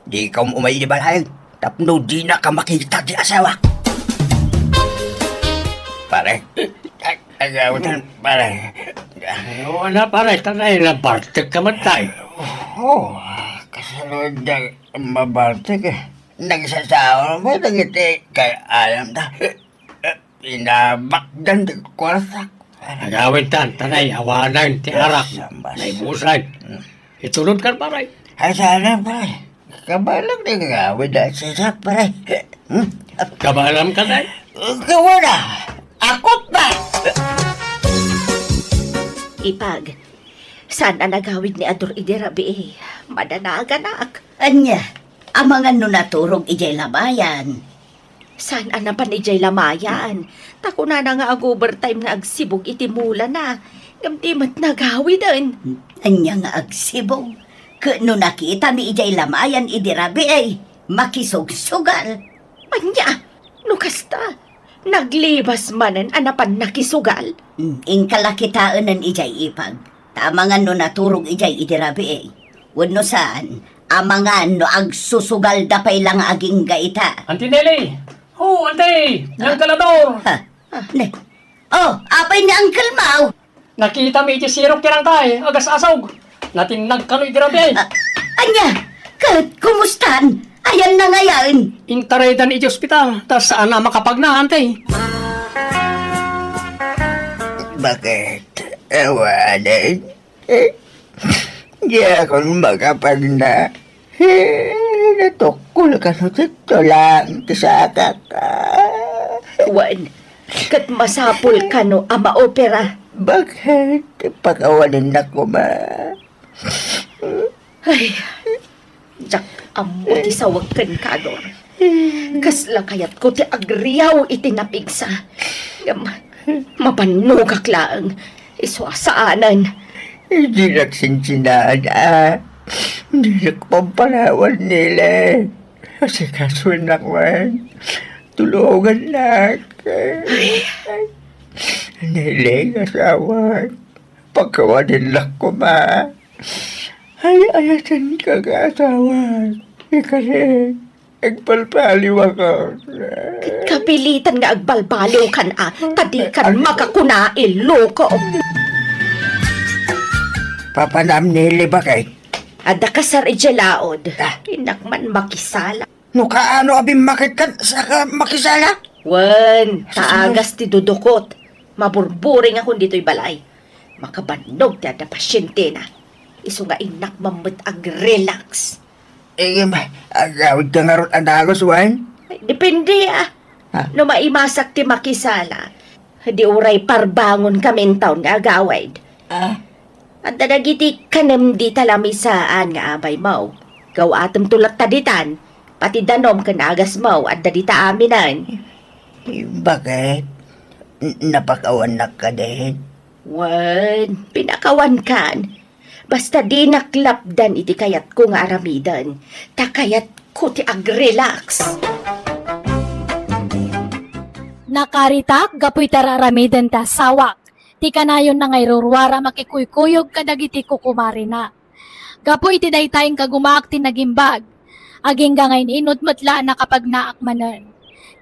Dika um-umay idiay balay tapno dinaka makita ti asawak. Pare, ag-, agawitan, pare. Ay, wala, pare. Tanay, nabartek ka man tayo. Oo, kasaluda mabartek eh. Nagsasawa mo, dagiti kay alam ta. Eh, pinabakdan ti kwarta. Agawid tan, tanay, awanan ti arak. Sambas. Naibusan. Hmm. Itulod kan, pare. Ay, sana, pare. Kabaelam ti agawid a sisak, pare. Hmm? Kabaelam ka, tay? Kawana. Akot na. Ipag, saan a nagawid ni Ador idi rabii? Madanaganak. Ania, amangan no naturog idiay lamayan. Saan a napan idiay lamayan? Ta kunana nga ag-overtime nga agsibog iti mulana. Ngem di met nagawiden. Ania nga agsibog? Ket no nakitami idiay lamayan idi rabii, makisugsugal. Ania? No kasta, naglibas manen a napan nakisugal? Hmm, inka la kitaenen idiay ipag. Ta amangan no naturog idiay idi rabii. Wenno saan, amangan no agsusugalda pay la nga agingga ita. Auntie Nelly! Oh, Auntie! Ni Uncle Ador! Ha? Ne? Oh, apay ni Uncle Mau? Nakita mi iti sirok ti rangkay, agas-asog. Natinnag kano iti rabii. Ah, ania? Ket kumustan? Ayanna ngayen? Intaraydan iti ospital, ta saan a makapagna, Auntie. Bakit? Awanen? Eh, diakon makapagna. Eh, natukkol kano ti tulang ti sakak. Wen, ket masapul kano a maopera. Bakit? Pakawaninnak koma. Ay, diak ammo ti sawek kenka, Ador. Kasla kayatko ti agriaw iti napigsa. Ngem mabannogak laeng. Isu a saanen. Dinak sinsinaan, a. Dinak pampanawan, Nele. Asikasoennak man. Tulongannak. Ay. Nele nga asawa. Pakawaninnak koma. Ay, ayatenka nga asawa. Ikasi, agbalbaliwak. Ket kapilitan nga agbalbaliwkan a, ta dikan makakuna, iloko. Papanam ni Libakay. Adda kasar idiay laod. Ah. Innak man makisala. No kaano a bimmaketkan, saka makisala? Wen, ta agas ti dudukot. Maburburing akon ditoy balay. Makabannog ti adda pasientena. Isu nga innak man met ag-relax. Eh, agawidka ngarud a dagus, wen? Ay, depende, a. Ha? No maimasak ti makisala, di uray parbangon kami intawn nga agawid. Ah. Adda dagiti kanem dita lamisaan nga abaymo. Gaw-atemto latta ditan, pati danom ken agasmo adda dita aminen. Bakit? N-, napakawannak kadin? Wen, pinakawankan. Basta dinak lapdan iti kayatko nga aramiden, ta kayatko ti ag-relax. Nakaritak gapu iti ar-aramiden ti asawak. Ti kanayonna nga iruruar a makikuykuyog kadagiti kukumarena. Gapu iti dayta, inkagumaak ti nagimbag. Agingga nga in-inut met la a nakapagnaak manen.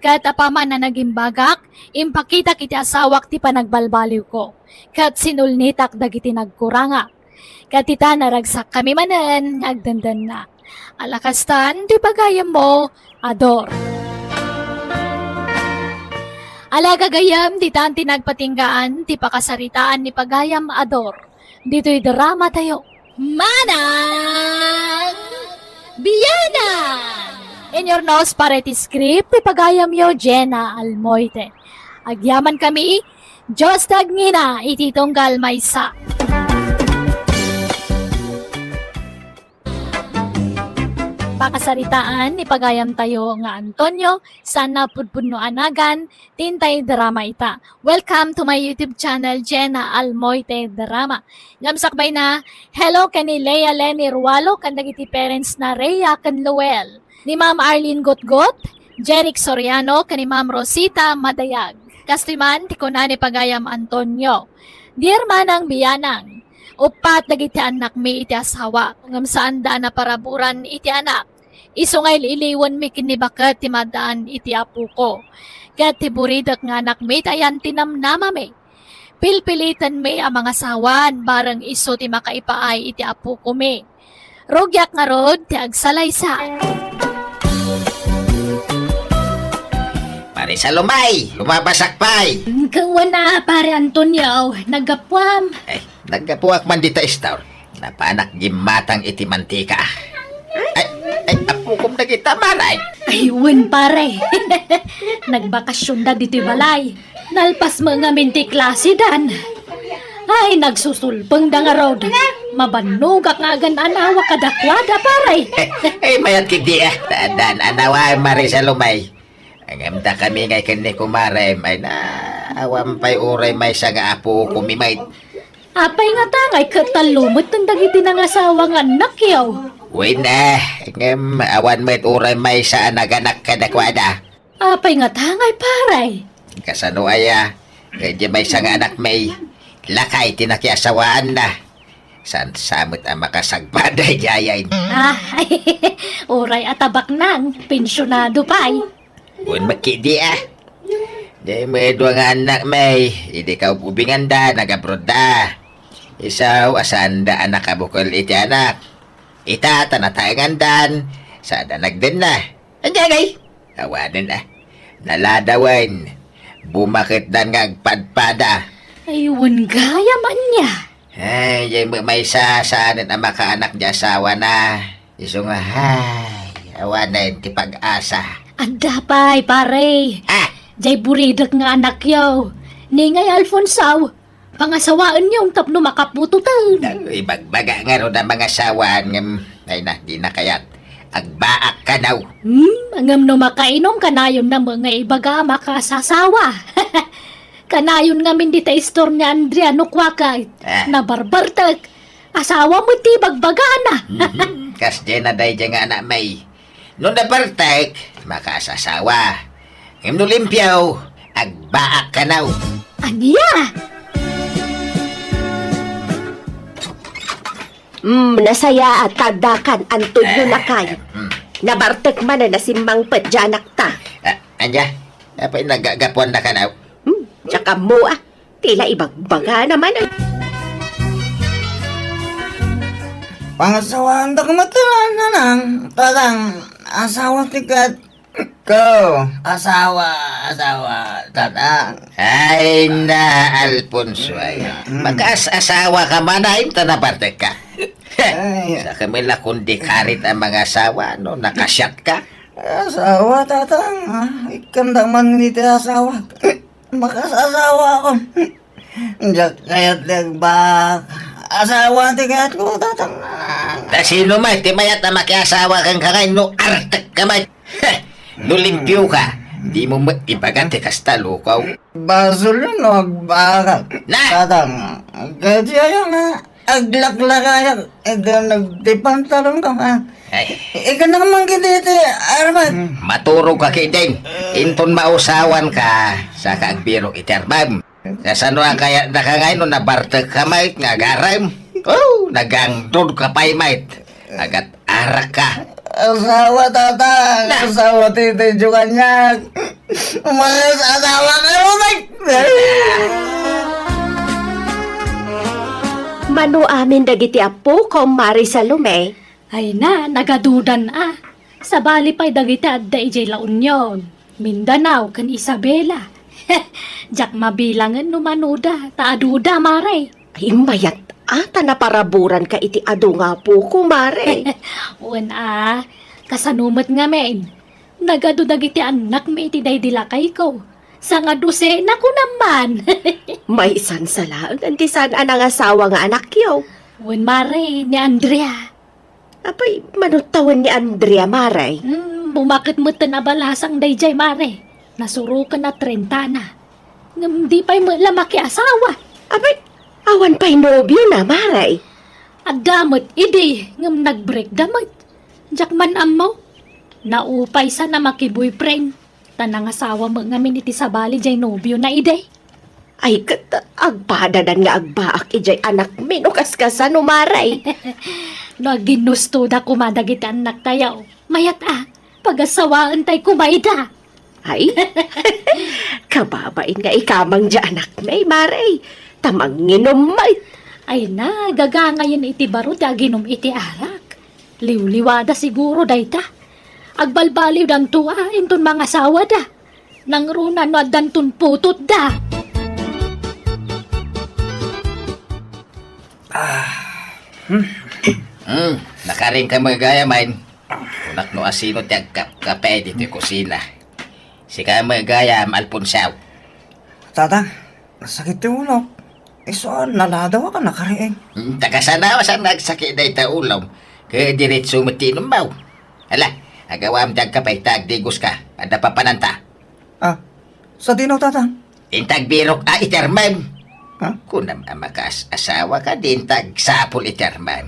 Ket apaman a nagimbagak, impakitak iti asawak ti panagbalbaliwko, ket sinulnitak dagiti nagkurangak. Ket ita, naragsakkami manen nga agdendenna. Ala kastan ti pagayammo, Ador. Ala gagayam, ditan ti nagpatinggaan ti pakasaritaan ni pagayam, Ador. Ditoy drama tayo. Manang Bianang! In your nose, para iti script, ti pagayamyo, Jenna Almoite. Agyaman kami, Dios ti agngina iti tunggal maysa. Pakasaritaan ni pagayam tayo nga Antonio, sana pudpudno a nagan, ti intay drama ita. Welcome to my YouTube channel, Jenna Almoite Drama. Ngem sakbay na, hello ken ni Lea Leni Rualo ken dagiti parents na Rhea ken Luel. Ni Ma'am Arlene Gutgut, Jeric Soriano, ken ni Ma'am Rosita Madayag. Kastoy man ti kuna ni pagayam Antonio. Dear Manang Bianang, uppat dagiti annakmi iti asawa, ngem saanda a naparaburan iti anak. Isu nga il-iliwenmi ken ni baket ti maddaan iti apoko. Ket ti buridek nga anakmi ti ayan ti namnamami. Pilpilitenmi a mangasawan, bareng isu ti makaipaay iti apokomi. Rugiak ngarud ti agsalaysa. Pare Salomay, lumabasak pay. Kawan a, Pare Antonio, naggapuam. Ay, naggapuak man dita istor. Napanak gimmatang iti mantika. Ay, ay, apokom dagita, Maray. Ay, wen, Pare. Nagbakasyonda ditoy balay. Nalpas met ngamin ti klasidan. Ay, nagsusulpengda ngarud. Mabannogak nga agan-anawa kadakuada, Pare. Ay, mayat kidi, a. Taadan, anawa, Mare Salomay. Ngem dakami ngay ken ni kumarem, ay na, awan pay uray maysa nga apokomi met. Apay ngata ngay ket tallo metten dagiti nangasawa nga annakyo? Wen, a, ngem awan met uray maysa a naganak kadakuada. Apay ngata ngay, Pare? Kasano aya? Ket diay maysa nga anakmi, lakay ti nakiasawaanna. Saan sa met a makasagpada idiay? Ah, uray a tabaknang, pensionado pay. Wen met kidi, a. Diay met dua nga annakmi, idi kaub-ubinganda, nag-abroadda. Isu a saanda a nakabukel iti anak. Ita ta nataengandan, sada nagdenna. Ania ngay? Awanen, a. Naladawen. Bumaketdan nga agpadpada. Ay, wen gayam ania? Ay, diay met maysa saanen a makaanak diay asawana. Isu nga, ay, awanen ti pag-asa. Adda pay, Pare. Ah! Diay buridek nga anakyo. Ni ngay Alfonso. Pangasawaenyo tapno makaputoten. Ay, ibagbaga ngarud a mangasawaan ngem, ay na, di na kayat. Agbaak kano. Hmm, ngem no makainom kanayon na nga ibaga a makasasawa. Kanayon ngamin dita istor ni Andrea no kuaka, Ah. nabarbartek. Asawa met ti bagbagana. Mhm. Kasdiay na daydiay nga anak, May. No nabartek, makasasawa. Ngem no limpio, agbaak kano. Ania? Mm, nasayaat, taddakan, Antonio, Eh, lakay. mm. Nabartek manen a simmangpet diay anakta. Ah, ania? Apay nagagapuan da kano? Hmm, diak ammo, ah. Ti la ibagbagana manen. Pangasawaandak met, Nanang, Tatang, asawa ti kayatko. Asawa, asawa, Tatang. Ay na, Alfonso, ay. Mm. Makaas-asawa ka man, ay, ta nabartek ka. Ay. Sa kami la kundi karit ang mga asawa, no? Nakasiat ka. Asawa, Tatang, ah. Ikkandak man iti asawa. Makasasawa ako. Diak kayat ti agbaak. Asawa ti kayatko, Tatang. Ta sino met ti mayat a makiasawa kenka ngay no artek ka met? Heh! No limpio ka, di mo met ibaga ti kasta, lukaw. Basol no agbaak. Na! Tatang, kadi aya nga aglaklakayak, iti nagtipantalon ka, ha? Ay. Ikanak man kiti ti armat. Maturog ka ketdin. Inton mausawan ka, saka agbirok iti armam. Kasano a kayat daka ngay no nabartek ka met nga agarem? Oh, nagangdod ka pay met. Agat-arak ka. Asawa, Tatang. Na. Asawa ti, ti Dios kaniak. Mas asawa ka, Rubek. Mano amin dagiti appo, Mare Salome? Ay na, nagadudan a. Sabali pay dagiti adda idiay La Union, Mindanao, ken Isabela. Diak mabilangen no manoda, ta aduda, Mare. Ay, mayat a, ta naparaburanka iti adu nga apoko, Mare. Wen a, kasano met ngamin? Nagadu dagiti annakmi iti daydi lakayko. Sangadusena, kunam man. Maisansa laeng ti saan a nangasawa nga anakyo. Wen, Mare, ni Andrea. Apay, mano tawen ni Andrea, Mare? Hmm, bumaket metten a balasang daydiay, Mare. Nasuroken a trenta na. Ngem di pay met la makiasawa. Apay, awan pay nobiona, Mare? Adda met idi, ngem nagbreak da met. Diak man ammo. Naupay sana makiboyfriend. Ta nangasawa met ngamin iti sabali diay nobiona idi. Ay, ket agpadadan nga agbaak idiay anakmi no kaskasano, Mare. No aginnustoda koma dagiti annaktayo, mayat a, pagasawaentay koma ida. Ay, kababain nga ikamang diay anakmi, Mare. Ta manginom met. Ay na, gagangayen iti baro ti aginom iti arak. Liwliwada siguro dayta. Agbalbaliwdanto a inton mangasawada. Nangruna no addanton putotda. Ah. Hmm. Hmm, nakarinka met gayam. Kunak no asino ti agkapkape ditoy kusina. Sika met gayam, Alfonso. Tata, nasakit ti ulok. Isu a naladaw a nakariing. Hmm, ta kasano a saan nga agsakit dayta ulom? Ket diretso met ti inummo. Ala, agawam ti agkape ta agdigoska. Adda papananta. Ah, sadino, Tatang? Inta agbirok a iti armem. Ha? Kunam a makaas-asawa ka, di inta agsapul iti armem.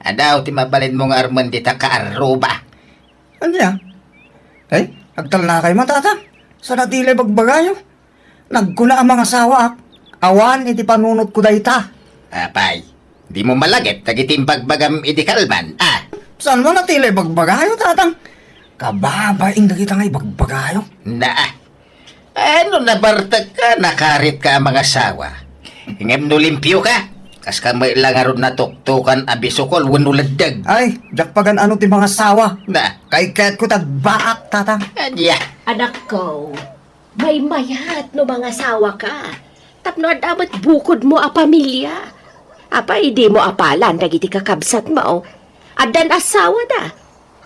Adaw ti mabalinmo nga armen dita kaarruba. Ania? Ay, agtalnakay man, Tatang. Saan a ti la ibagbagayo? Nagkuna a mangasawaak. Awan iti panunotko dayta. Apay, dimo malagip dagiti imbagbagam idi kalman, a? Saan man a ti la ibagbagayo, Tatang? Kababain dagita nga ibagbagayo. Naa. Ano, nabartek ka, nakarit ka a mangasawa? Ngem no limpio ka, kas ka met la ngarud natuktokan a bisukol wenno leddeg. Ay, diak pagan-ano ti mangasawa. Na. Kay kayatko ti agbaak, Tatang. Ania? Anakko, maymayat no mangasawa ka. Tapno adda met bukodmo a pamilia. Apay, dimo apalan dagiti kakabsatmo? Addan asawada.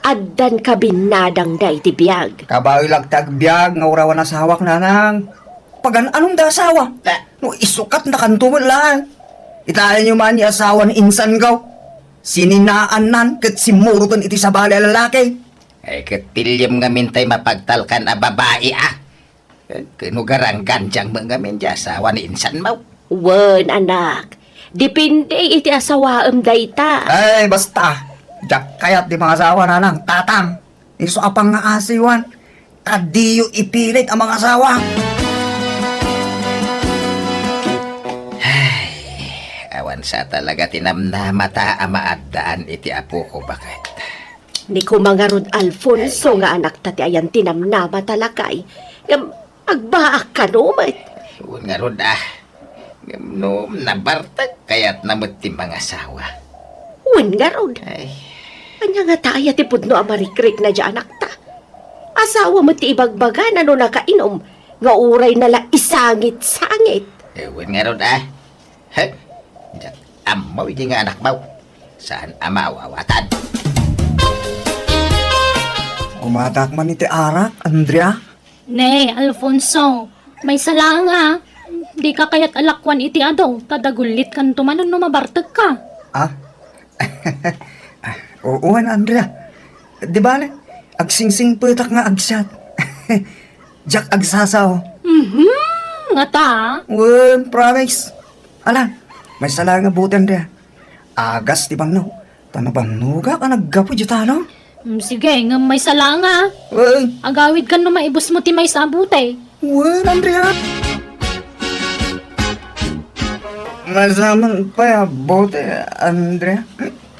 Addan kabinnadangda iti biag. Kabaelak ti agbiag nga urawan asawak, Nanang. Pagan-anom da asawa? Ta-, O, isukatnakanto met laeng. Itaenyo man ni asawa ni insan ko. Sininaannan ket simmuroten iti sabali a lalaki. Ay, ket piliem ngamin tay mapagtalkan a babai, a. Ket no garanggandiang met ngamin ti asawa ni insan mo. Wen, anak. Depende iti asawaem dayta. Ay, basta. Diak kayat ti mangasawa, nanang, tatang. Isu a pangngaasiwan. Ta diyo ipilit a mangasawa. Ay, awan sa talaga ti namnamata a maaddaan iti apoko, baket. Ni koma ngarud, Alfonso, nga anakta ti ayan ti namnamata, lakay. Ngem agbaak kano met. Wen ngarud, a. Ngem no nabartek, kayatna met ti mangasawa. Wen ngarud. Ay. Ania ngata aya ti pudno a marikrikna diay anakta? Asawa met ti ibagbagana no nakainum, nga urayna la isangit-sangit. Eh, wen ngarud, a. He? Diak ammo idi nga anakmo. Saan a maawatan. Umatak man iti arak, Andrea. Ne, Alfonso, maysa laeng a. Dika kayat a lakuan iti adu, ta dagullit kanto manen no mabartekka. Ah? Oo, Andrea. Di bale, agsingsingpetak nga agsiat. Diak agsasao. Mhm, ngata? Wen, promise. Ala, maysa laeng a buteng, Andrea. Agas ti bannog. Ta nabannogak a naggapu diay talon. Mm, sige, ngem maysa laeng a. Wen. Agawidkan no maibusmo ti maysa a bote. Wen, Andrea. Maysa man pay a bote, Andrea.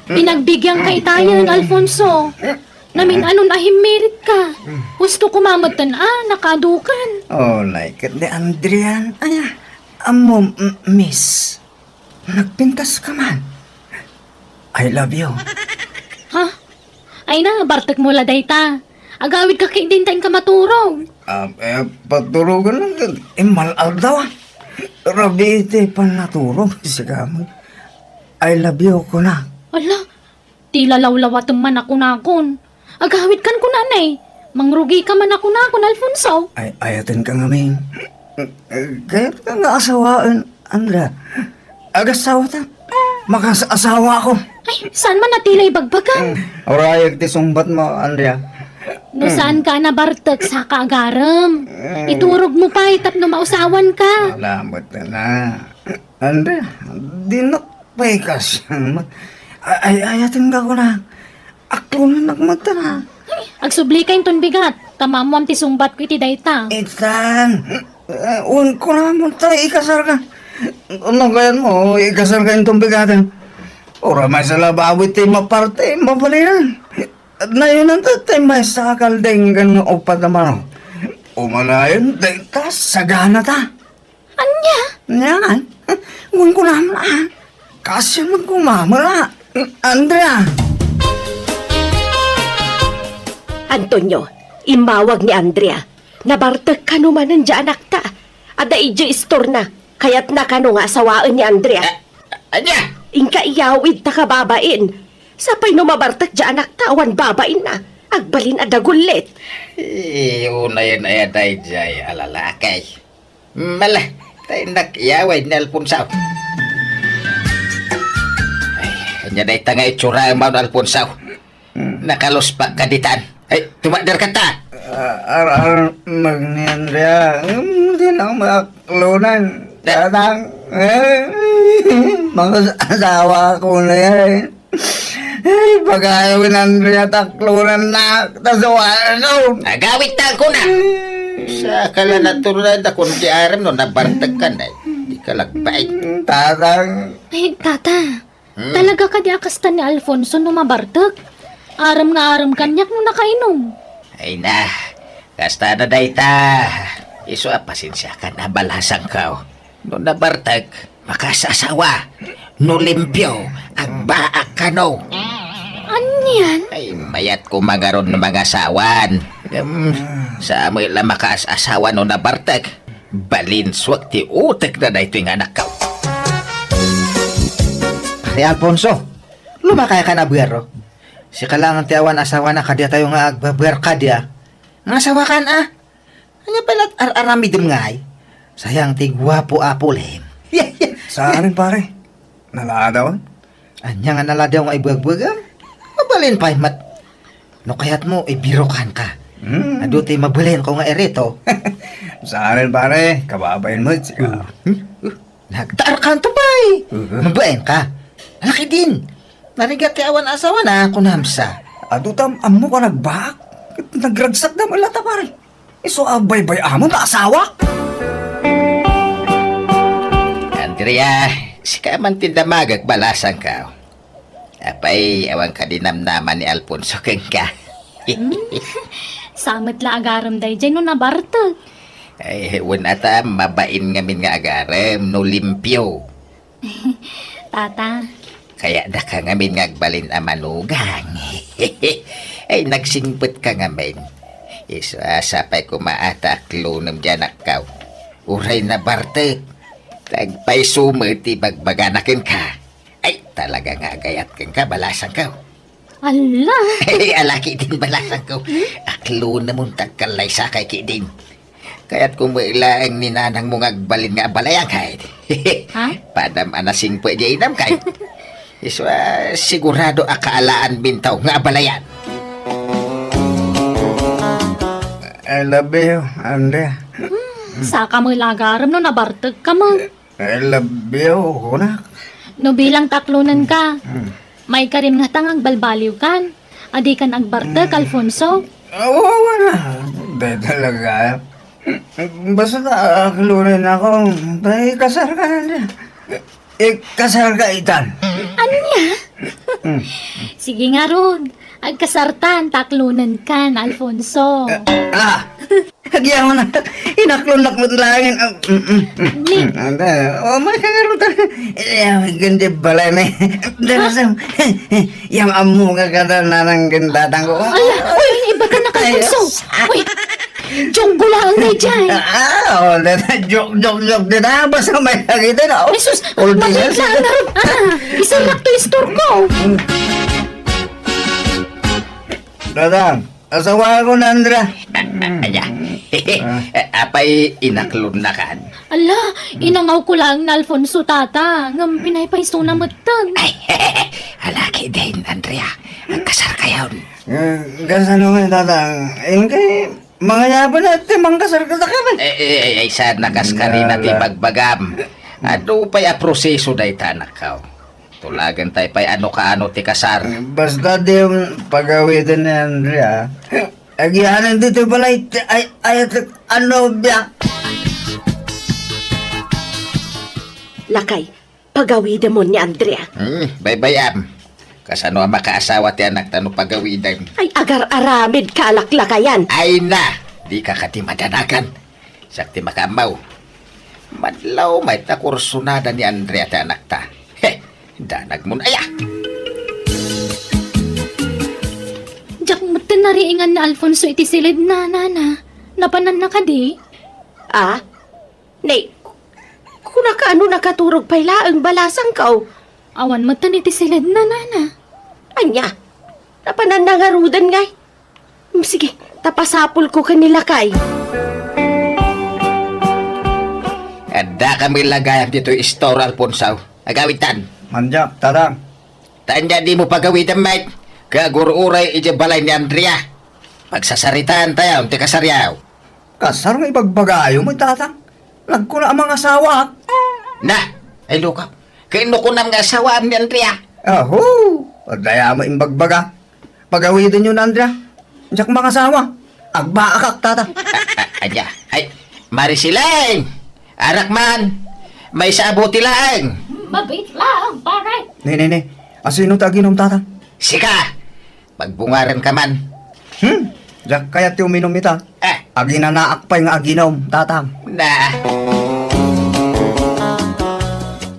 Pinagbigianka itayen, Alfonso. Namin-anon a himmiritka. Husto koma metten a nakadukan. Oh, like it ni Andrea. Aya, ammom, m-, miss. Nagpintaska man. I love you. Ha? Ay na, bartekmo la dayta. Agawidka ketdi ta inka maturog. Ah, eh, paturogen lang ket immal-aldaw, a. Rabii ti pannaturog, sika met. I love you, kuna. Ala, ti lalawlawatem man a kunakon. Agawidkan kuna, ne. Mangrugika man a kunakon, Alfonso. Ay, ayatenka ngamin. Kayatka nga asawaen, Andrea. Agasawata. Makaas-asawako. Ay, saan man a ti la ibagbaga? Mm. Urayek ti sungbatmo, Andrea. No saanka a nabartek, saka agarem. Mm. Iturogmo pay tapno mausawanka. Salamat na. Andrea, dinak pay kas-, ay, ay, ayatenka kuna. Aklonen ak met, a. Agsublika inton bigat, ta maammoam ti sungbatko iti dayta. Itan, eh, wen kuna met ta ikasarka. No kayatmo, ikasarka inton bigaten. Uray maysa la bawi ti maparte, mabalinan. Nayonan ta ti maysa a kalding ken uppat a manok. Umanayon, dayta, saganata. Ania? Ania ngay? Wen kunam, a. Kaasian met koma met, a. Andrea! Antonio, immawag ni Andrea. Nabartek kano manen diay anakta. Adda idiay istorna. Kayatna kano nga asawaen ni Andrea. A-, ania? Inka iyawid ta kababain. Sapay no mabartek diay anakta awan babainna. Agbalin a dagullit. Eh, unayen aya daydiay a lalaki. Mala, ta innak iyawid ni Alfonso. Ay, ania dayta nga itsuramaon, Alfonso? Hmm. Nakaluspakka ditan. Ay, tumakderka ta. Ah, ar-, ar-, magni Andrea. Hmm, di na maklonan. Da- Tatang. Eh, mga asawa ko na yan. Ay, pag-ayaw ni Andrea, taklonan na. Tasawa na. Agawid ta ko na. Sa kala natural na kung di aram no, nabartag ka na. Di ka lagbay. Tatang. Ay, tata. Hmm. Talaga kadi a kasta ni Alfonso no mabartek? Aram nga aram kaniak no nakainom. Ay na, kasta na dayta. Isu a pasensiakan a balasangko. No nabartek, makaas-asawa. No limpio, agbaak kano. Anian? Ay, mayat ko mangaron no mangasawan. Em, sa amoy la makaas-asawa no nabartek. Balinsuak ti utek na daytoy nga anakko. Pare Alfonso, lumakaykan a buero. Sika lang ti awan asawana kadiatayo nga agbabuer kadi a. Nga asawakan a. Ania pay la ar-aramidem ngay? Sayang ti guapo a pulem. Saan, pare? Naladaw? Ania nga naladaw nga ibuagbuagam? Mabalin pay met. No kayatmo, ibirukanka. Hmm. Adu ti mabalinko nga ireto. Saan, pare? Kababain met, sika. Hmm? Uh, nagtaarkanto pay. Uh-huh. Mabalinka. Alaki din. Narigat ti awan asawana, kunam sa. Adu tam, ammo ka nagbaak. Nagragsak da malata, pare. Isu a baybay-amon ta asawa? Andrea, sika man ti damagek, balasangko. Apay, awan kadi namnama ni Alfonso kenka? Hmm? Sa met la agarem daydiay no nabartek. Ay, wen ata, mabain ngamin nga agarem no limpio. Tata. Kayatdaka ngamin nga agbalin a manugang. Ay, nagsingpetka ngamin. Isu a sapay koma a ta aklonem ti anakko. Uray nabartek, ta agpayso met ti ibagbagana kenka. Ay, talaga nga agayat kenka, balasangko. Ala! Ay, alaki din, balasangko. Hmm? Aklonemon ta agkallaysakay ketdin. Kayatko met laeng ni nanangmo nga agbalin nga abalayan, kay. Ha? Padam a nasingpet diay inam, kay. Isu a sigurado a kaalaan mintaw nga abalayan. I love you, Andrea. Hmm, saka met la agarem no nabartekka met. I love you, kunak. No bilang ta aklonenka, hmm, maikarim ngata nga agbalbaliwkan. Adikan agbartek, hmm, Alfonso? Awa, wala. Dahil talaga. Basta ta aklonennakon, ta ikasarka, Andrea. Ikasarka itan. Ania? Hmm. Sige ngarud. Agkasartan, ta aklonenkan, Alfonso. Ah! Agyaman na, inaklonnak met laeng. Ah, mm, mm, mm, ni- mm, anda, oh, may kagarutan. Iya, may ganda balay na. Darasam. Yang ammo ka kada nanang gandatan ko. Ala, uy, iba ka na, Alfonso. Uy, joke ko lang na dyan. Ah, oh, dada, joke, joke, joke, dada, basta may nakita na, oh. Ay, sus, ulti na, mabait lang na. Ah, isang lakto istor ko. Dadang, asawa ko na, Andrea. Anya? Ah. Apay, inaklonnakan? Ala, inangaw ko lang na Alfonso, tata. Ngem pinaypayso na metten. Ay, alaki din, Andrea. Agkasarkayon. Eh, kasano nga, tata? Ingkay, mangayaban na ti mangkasar kadakayo. Eh, eh, eh, ay, saan na kaskarina ti bagbagam? Adu pay a proseso dayta, anakko. Tulagan tayo pay ano kaano ti kasar. Basta di pagawiden ni Andrea. Agianan dito balay ti ay, ay, ano biya? Lakay, pagawidemon ni Andrea. Hmm, baybayam. Kasano a makaasawa ti anakta no pagawidem? Ay, agar-aramid ka, alaklakayan. Ay na, di ka kadi madanagan. Siak ti makaammo. Madlaw met ta kursunada ni Andrea ti anakta. He, danagmon aya. Diak metten nariingan ni Alfonso iti siledna, nana. Napananna kadi? Ah? Nay, kunaka ano nakaturog pay laeng balasangko? Awan metten iti siledna, nana. Ania? Napananna ngaruden ngay? Mm, sige, ta pasapulko ken ni lakay. Adda kami lagayam ditoy istor, Alfonso. Agawidtan. Mandiak, tatang. Tanya di mo pagawidem met. Kagur-uray iti balay ni Andrea. Pagsasaritaan tayo, ti kasaryaw. Kasar nga ibagbagayo mo, tatang. Nagkuna a mangasawaak. Na, ay luka. Kay no kunam nga asawaam ni Andrea. Aho, adda aya mo imbagbaga. Pagawidenyo na, Andrea. Diak mangasawa. Agbaakak, tata. A-, a-, anya? Ay, Marisileng! Arak man! Maysa a buti laeng! Mabit laeng, pare! Ne, ne, ne. Asino ti aginom, tata? Sika! Magbungarenka man. Hmm? Diak kayat ti uminom ita. Eh. Aginanaak pay nga aginom, tatang. Na.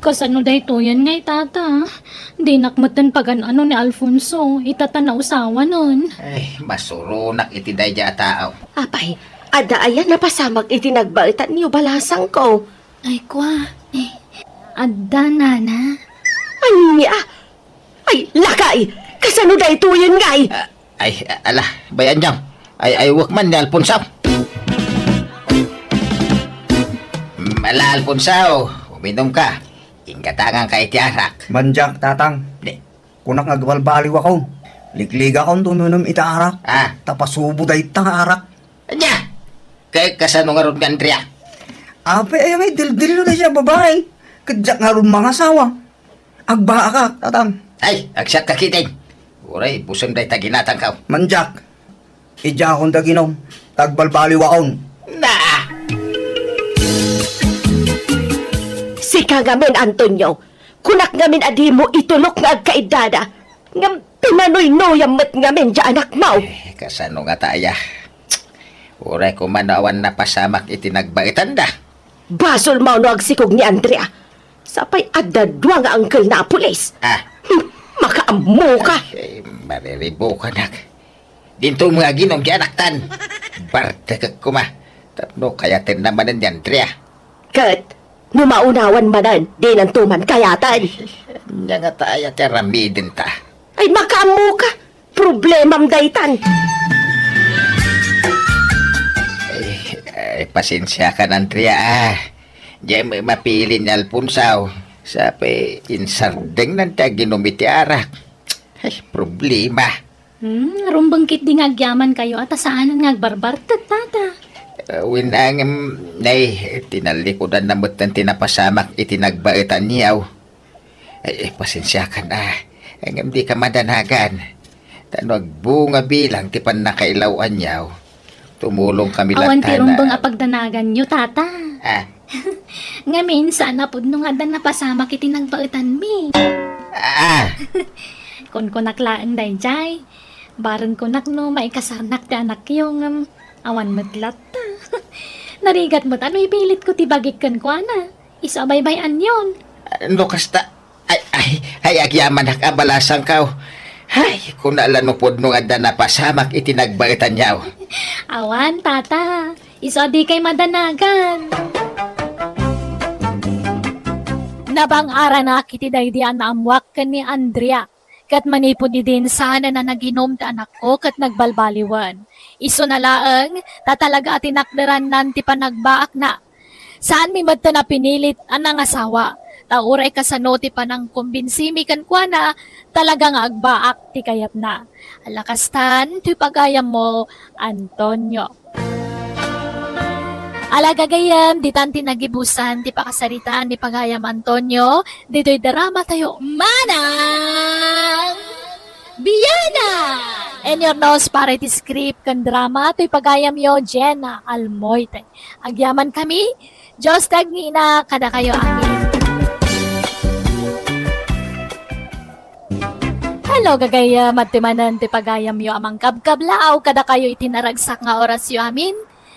Kasano daytoyen ngay, tata? Dinak metten pagan-ano ni Alfonso, ita ta nausawanen. Ay, masuronak iti daydiay a tao. Apay, adda aya napasamak iti nagbaetanyo, balasangko? Ay, kua. Eh, adda, nana. Ania? Ay, lakay! Kasano daytoyen ngay? Ah, ay, ala, bayan niyo. Ay, ay, wak man ni Alfonso. Ala, Alfonso, uminumka. Inggatanganka iti arak. Mandiak, Tatang. Di. Kunak nga agbalbaliwakon. Likligakon ti uminum iti arak. Ah. Ta pasubo dayta nga arak. Ania? Kay kasano ngarud nga Andrea? Apay aya nga idildillo dayta a babai? Ket diak ngarud mangasawa. Agbaakak, Tatang. Ay, agsiatka ketdin. Uray, busem dayta ginatangko. Mandiak. Idiakon ti aginom. Ta agbalbaliwakon. Na! Sika ngamin, Antonio. Kunak ngamin a dimo itulok nga agkaiddada. Ngem pinanuynuyam met ngamin ti anakmo. Eh, kasano ngata aya? Uray koma no awan napasamak iti nagbaetanda. Basolmo no agsikog ni Andrea. Sapay adda dua nga angkelna a pulis. Ah. Hmm, makaammoka. Ay, mariribukanak. Dinto nga aginom ti anaktan. Bartekek koma. Tapno kayatenna manen ni Andrea. Ket, no maunawan manen, dinanto man kayaten. Ania ngata aya ti aramidenta? Ay, makaammoka. Problemam daytan. Ay, ay, pasensiakan, Andrea, ah. Diay met mapili ni Alfonso. Sapay insardengnan ti aginom iti arak. Ay, problema. Hmm, rumbeng ketdi nga agyamankayo a ta saanen nga agbarbartek, Tata. Ah, wen, ngem, nay, tinallikudanna metten ti napasamak iti nagbaetanyo. Ay, pasensiakan, ah. Ngem dika madanagan. Ta no agbunga bilang ti pannakailaw-anyo, tumulongkami latta. Awan ti rumbeng a pagdanaganyo, Tata. Ah. Ngamin, saan a pudno nga adda napasamak iti nagbaetanmi. Ah. Kunkunak laeng daydiay. Bareng kunak no maikasarnak ti anakyo, ngem awan met latta. Narigat met a no ipilitko ti bagik kenkuana. Isu a baybay-anyon. No kasta, ay, ay, ay, agyamanak a balasangko. Ay, kuna la no pudno nga adda napasamak iti nagbaetanyo. Awan, Tata. Isu a dikay madanagan. Nabang-aranak iti daydi a naammoak ken ni Andrea. Ket manipud idin, saanen a naginom ti anakko ket nagbalbaliwen. Isuna laeng, ta talaga a tinakderannan ti panagbaakna. Saanmi metten a pinilit a nangasawa, ta uray kasano ti panangkombinsimi kenkuana, talaga nga agbaak ti kayatna. Ala kastan, ti pagayammo, Antonio. Ala gagayyem, ditan ti nagibusan ti pakasaritaan ni pagayam Antonio, ditoy drama tayo, Manang Biana! And your nose para iti script ken drama, toy pagayamyo, Jenna Almoite. Agyamankami, Dios ti agngina kadakayo amin. Hello, gagayyem, adtoy manen ti pagayamyo a mangkabkablaaw kadakayo iti naragsak nga orasyo amin.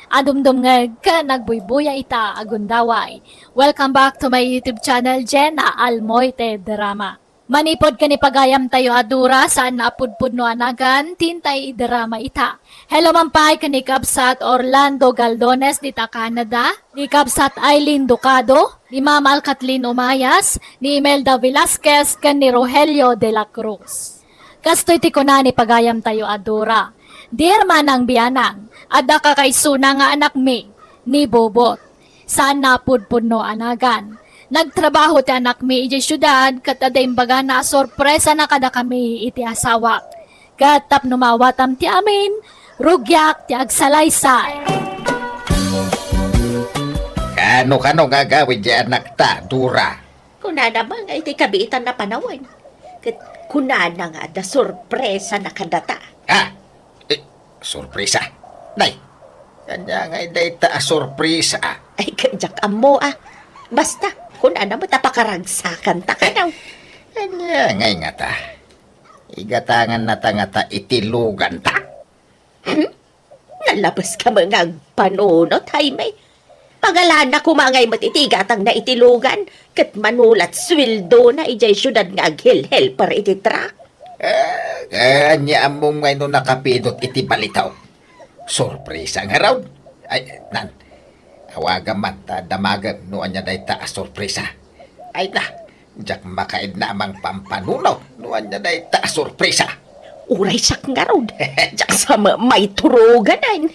Adumdumngeg ken agbuybuya ita a gundaway. Welcome back to my YouTube channel, Jenna Almoite Drama. Manipud ken ni pagayamtayo a Dora, saan a pudpudno a nagan, ti intay idrama ita. Hello man pay ken ni Kabsat Orlando Galdones dita Canada, ni Kabsat Aileen Ducado, ni Mamal Kathleen Umayas, ni Imelda Velasquez, ken ni Rogelio de la Cruz. Kastoy ti kuna ni pagayamtayo a Dora, Dear Manang Bianang, adda kakaisuna nga anakmi, ni Bobot. Saan a pudpudno a nagan. Nagtrabaho ti anakmi idiay siudad, ket adda imbagana a sorpresana kadakami iti asawak. Ket tapno maawatam ti amin, rugiak ti agsalaysay. Kano-kano nga agawid ti anakta, Dora? Kunana man nga iti kabiitan a panawen. Ket kunana nga adda sorpresana kadata. Ah! Eh, sorpresa? Nay, ania ngay dayta a sorpresa? Ay, ket diak ammo, a. Basta, kunana met a pakaragsakanta kano. Ania ngay ngata? Igatangannata ngata iti luganta? Hmm? Nalabeska met nga agpanunot, Jaime. Pagalaanna koma ngay met iti igatangna iti lugan, ket manulat sueldona idiay siudad nga aghelhelper iti truck. Eh, eh, ania ammom ngay no nakapidot iti balitaw? Sorpresa ngarud. Ay, nan, awagam man ta damagem no ania dayta a sorpresa. Ay na, diak makaidna a mangpampanuno no ania dayta a sorpresa. Uray siak ngarud, diak sa ma-, maituruganan.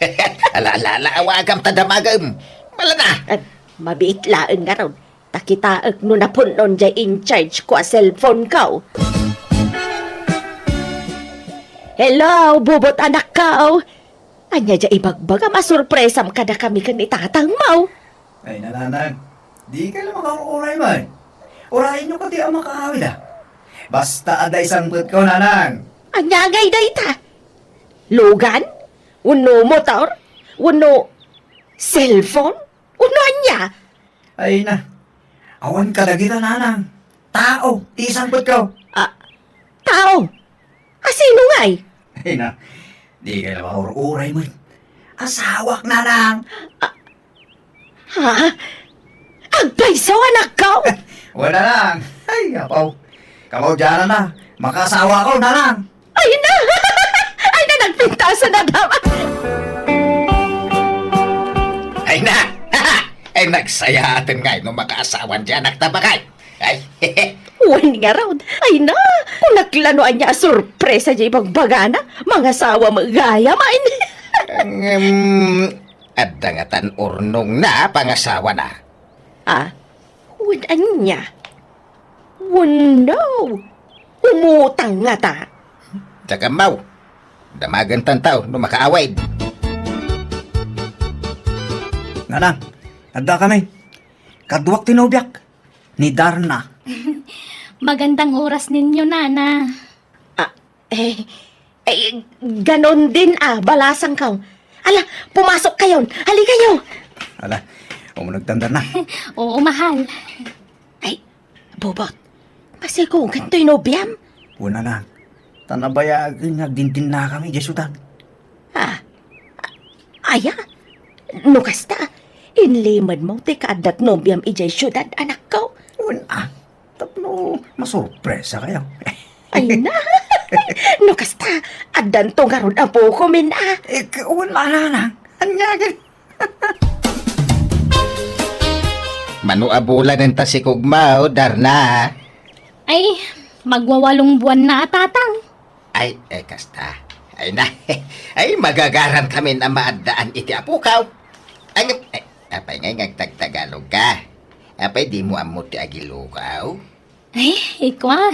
Ala, ala, ala, awagam ta damagem. Malana. Ah, Mabiit laeng ngarud, ta kitaek no napun-on jay in charge ko a cellphone ko. Hello, bubot anak ko. Ania jay ibagbagam a sorpresam kadakami ken ni tatangmo? Ay, nanang, di ka lang makaur-uray man. Urayenyo kadi a makaawid, ah. Basta adda isangpet ko, nanang. Ania ngay dayta? Lugan? Wenno motor? Wenno cellphone? Wenno ania? Ay na, awan kadagita, nanang. Tao, ti isangpet ko. Ah, tao? A sino ngay? Ay na, di ka lang makaur-uray man. Asawak, nanang. Ah, ha? Agpayso, anak ko? Wala lang. Ay, apaw. Kamaudianan na. Makaasawa ko, nanang. Ay na! Ay na, nagpintasan na daw. Ay na! Ay, nagsayaaten ngay no makaasawan ti anakta, bakay. Ay, wen ngarud. Ay na! Kunak la no ania a sorpresa jay ibagbagana. Mangasawa met gayam, ay. Ngem, adda ngatan urnongna a pangasawana. Ah, wen ania? Wenno, umutang ngata? Diak ammo. Damagentan taw no makaawid. Nanang, adda kami. Kaduak ti nobiak, ni Darna. Magandang oras ninyo, nana. Ah, eh, eh, ganon din, ah, balasang ko. Ala, pumasok kayon. Halikayo. Ala, umuneg tandan na. Oo, mahal. Ay, bubot. Masikugan toy nobiam? Una lang. Ta nabayagen nga agdindinna kami, diay siudad. Ah, aya? No kasta, inlimedmo ti kaaddat nobiam idiay siudad, anak ko? Wen, ah, tapno masurpresa kayo. Ay na! No kasta, addanto ngarud a bukom, ah. Eh, k-, wen, ala na. Anya, ken? Mano a bulan enta sikugmo, Darna? Ay, magwawalong buwan na a, Tatang. Ay, eh, kasta. Ay na. Ay, magagaran kami a maaddaan iti apukaw. Ay, ay, apay ngay nga agtagtagalog ka? Apay dimo ammo ti agilukaw? Ay, ikwa,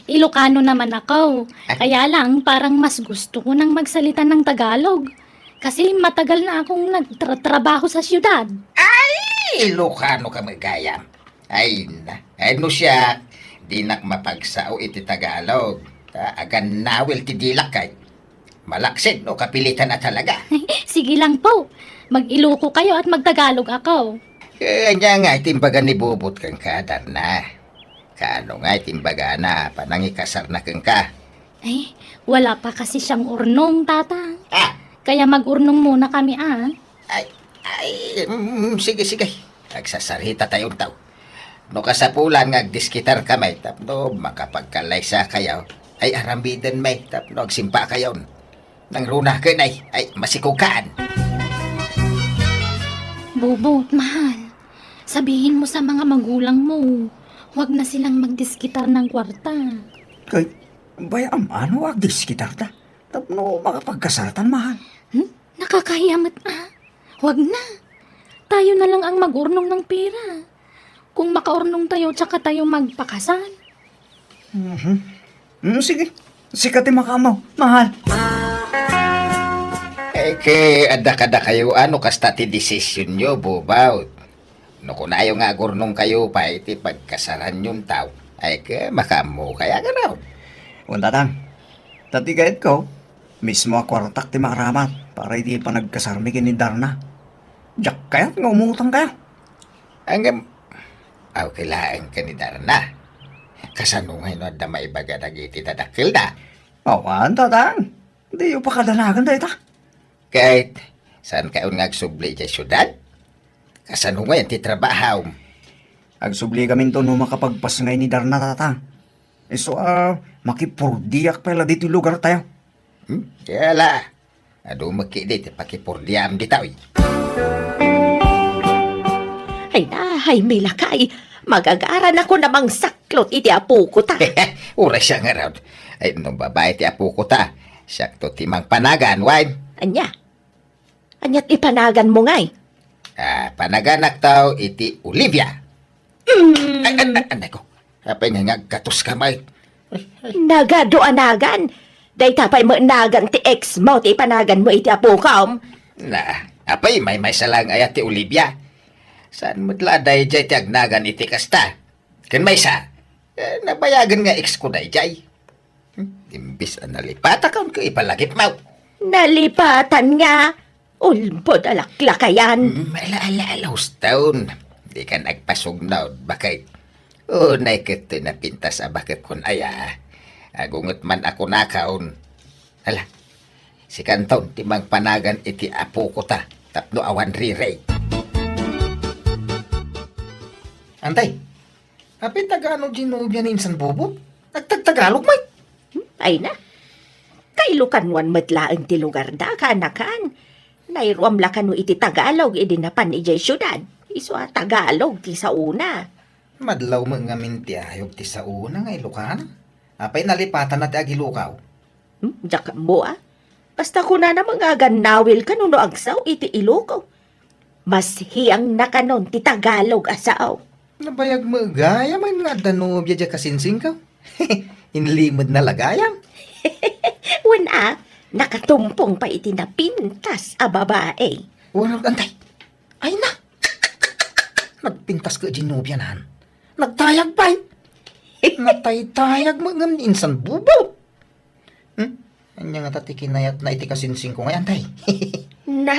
Ilocano naman ako. Ah. Kaya lang, parang mas gusto ko nang magsalita ng Tagalog. Kasi matagal na akong nagtratrabaho sa siyudad. Ay, Ilocano ka met gayam. Ay, na. Ay, no siak, dinak mapagsao iti Tagalog. Ta, agannawil ti dilak kay. Malaksid no kapilitan a talaga. Sige lang po. Mag-Iloco kayo at magtagalog ako. Eh, ania nga ti imbaga ni Bubot kenka, Darna? Kaano nga ti imbagana a panangikasarna kenka? Ay, wala pa kasi siyang urnong, Tatang. Ah! Kaya mag-urnong muna kami, ah. Ay, ay, mm, sige, sige. Agsasarita tayo, taw. No kasapulan nga agdiskitar kami, tapno makapagkalaysa kayo, ay aramiden may, tapno agsimpa kayon. Nangruna ken ay, ay, masikukan. Bubot, mahal. Sabihin mo sa mga magulang mo, huwag na silang magdiskitar ng kwarta. Kay, bay-am, ano agdiskitar ta? Tapno makapagkasartan, mahal. Hmm? Nakakahiya met, ah. Huwag na. Tayo na lang ang mag-urnong ng pera. Kung makaurnong tayo, tsaka tayo magpakasal. Mhm. Mm, sige. Sika ti makaammo, mahal. Eh, ke, adda kadakayo, ano kasta ti desisyonyo, Bubot? No kunayo nga agurnong kayo pay ti pagkasaranyon taw, ay ke, makaammo kaya garaw? Wen, Tatang. Ta ti gayatko, mismo a kuartak ti maaramat para iti panagkasarmi ken ni Darna. Diak kayat nga umutang kayo. Ngem, aw, kilaeng ken ni Darna. Kasano ngay no adda maibaga dagiti dadakkelda? Awan, Tatang. Diyo pakadanagan dayta. Ket, saan kayon nga agsubli idiay siudad? Kasano ngay ti trabahom? Agsubli kaminto no makapagpas ngay ni Darna, Tatang. Isu a, makipurdiak pay la ditoy lugar tayo. Hmm? Kaya la, adu met ketdi ti pakipurdiam ditoy. Ay na, ay, milakay. Magagaran ako na mangsaklot iti apoko ta. Uray siya ngarud. Ay, no babae ti apoko ta, siakto ti mangpanagan, wen? Ania? Aniat ipanaganmo ngay? Ah, panaganaktaw iti Olivia. Mm. Ay, ay, ay, anay ko. Apay nga nga gatos ka, May? Ay, ay. Nagadu a nagan. Dayta pay met nagan ti ex mo ti ipanagan mo iti apokom. Na, apay, maymaysa lang aya ti Olivia. Saan met la dayjay ti agnagan iti kasta? Ken maysa, eh, nabayagen nga ex ko dayjay. Hmm, imbis a nalipatakaon ko ipalagipmaw. Nalipatan nga, ulbod a laklakayan. Mm, ala, ala, ala, huston. Di ka nagpasugnaw, baket. Unay ket ti napintas a baket kon aya. Agunget man a kunakaon. Ala, sikanton ti mangpanagan iti apo ko ta, tapno awan rirey. Antay, apay tagano di nobia ni insan Bobo? Nagtagtagalog, May? Hmm, ay na. Kailokanuan met laeng ti lugar da, kanakan. Nairuam la kano iti Tagalog idi napan idiay siudad. Isu a Tagalog ti saona. Madlaw met ngamin ti ayog ti saona nga Ilokana. Apay nalipatan na ti agilokaw? Hmm, diak ammo, a. Basta kunana met nga agannawil kano no agsaw iti Iloko. Mas hiang na kanon ti Tagalog a sao. Nabayag met gayam nga adda nobia diay kasinsingko. Inlimedna la gayam. Wen a, nakatumpong pay iti napintas a babae. Wen, antay. Ay na! Nagpintas ket diay nobianan. Nagtayag pay. Nataytayag met ngem ni insan Bobo. Hmm? Ania ngata ti kinayatna iti kasinsingko ngay, antay? Na,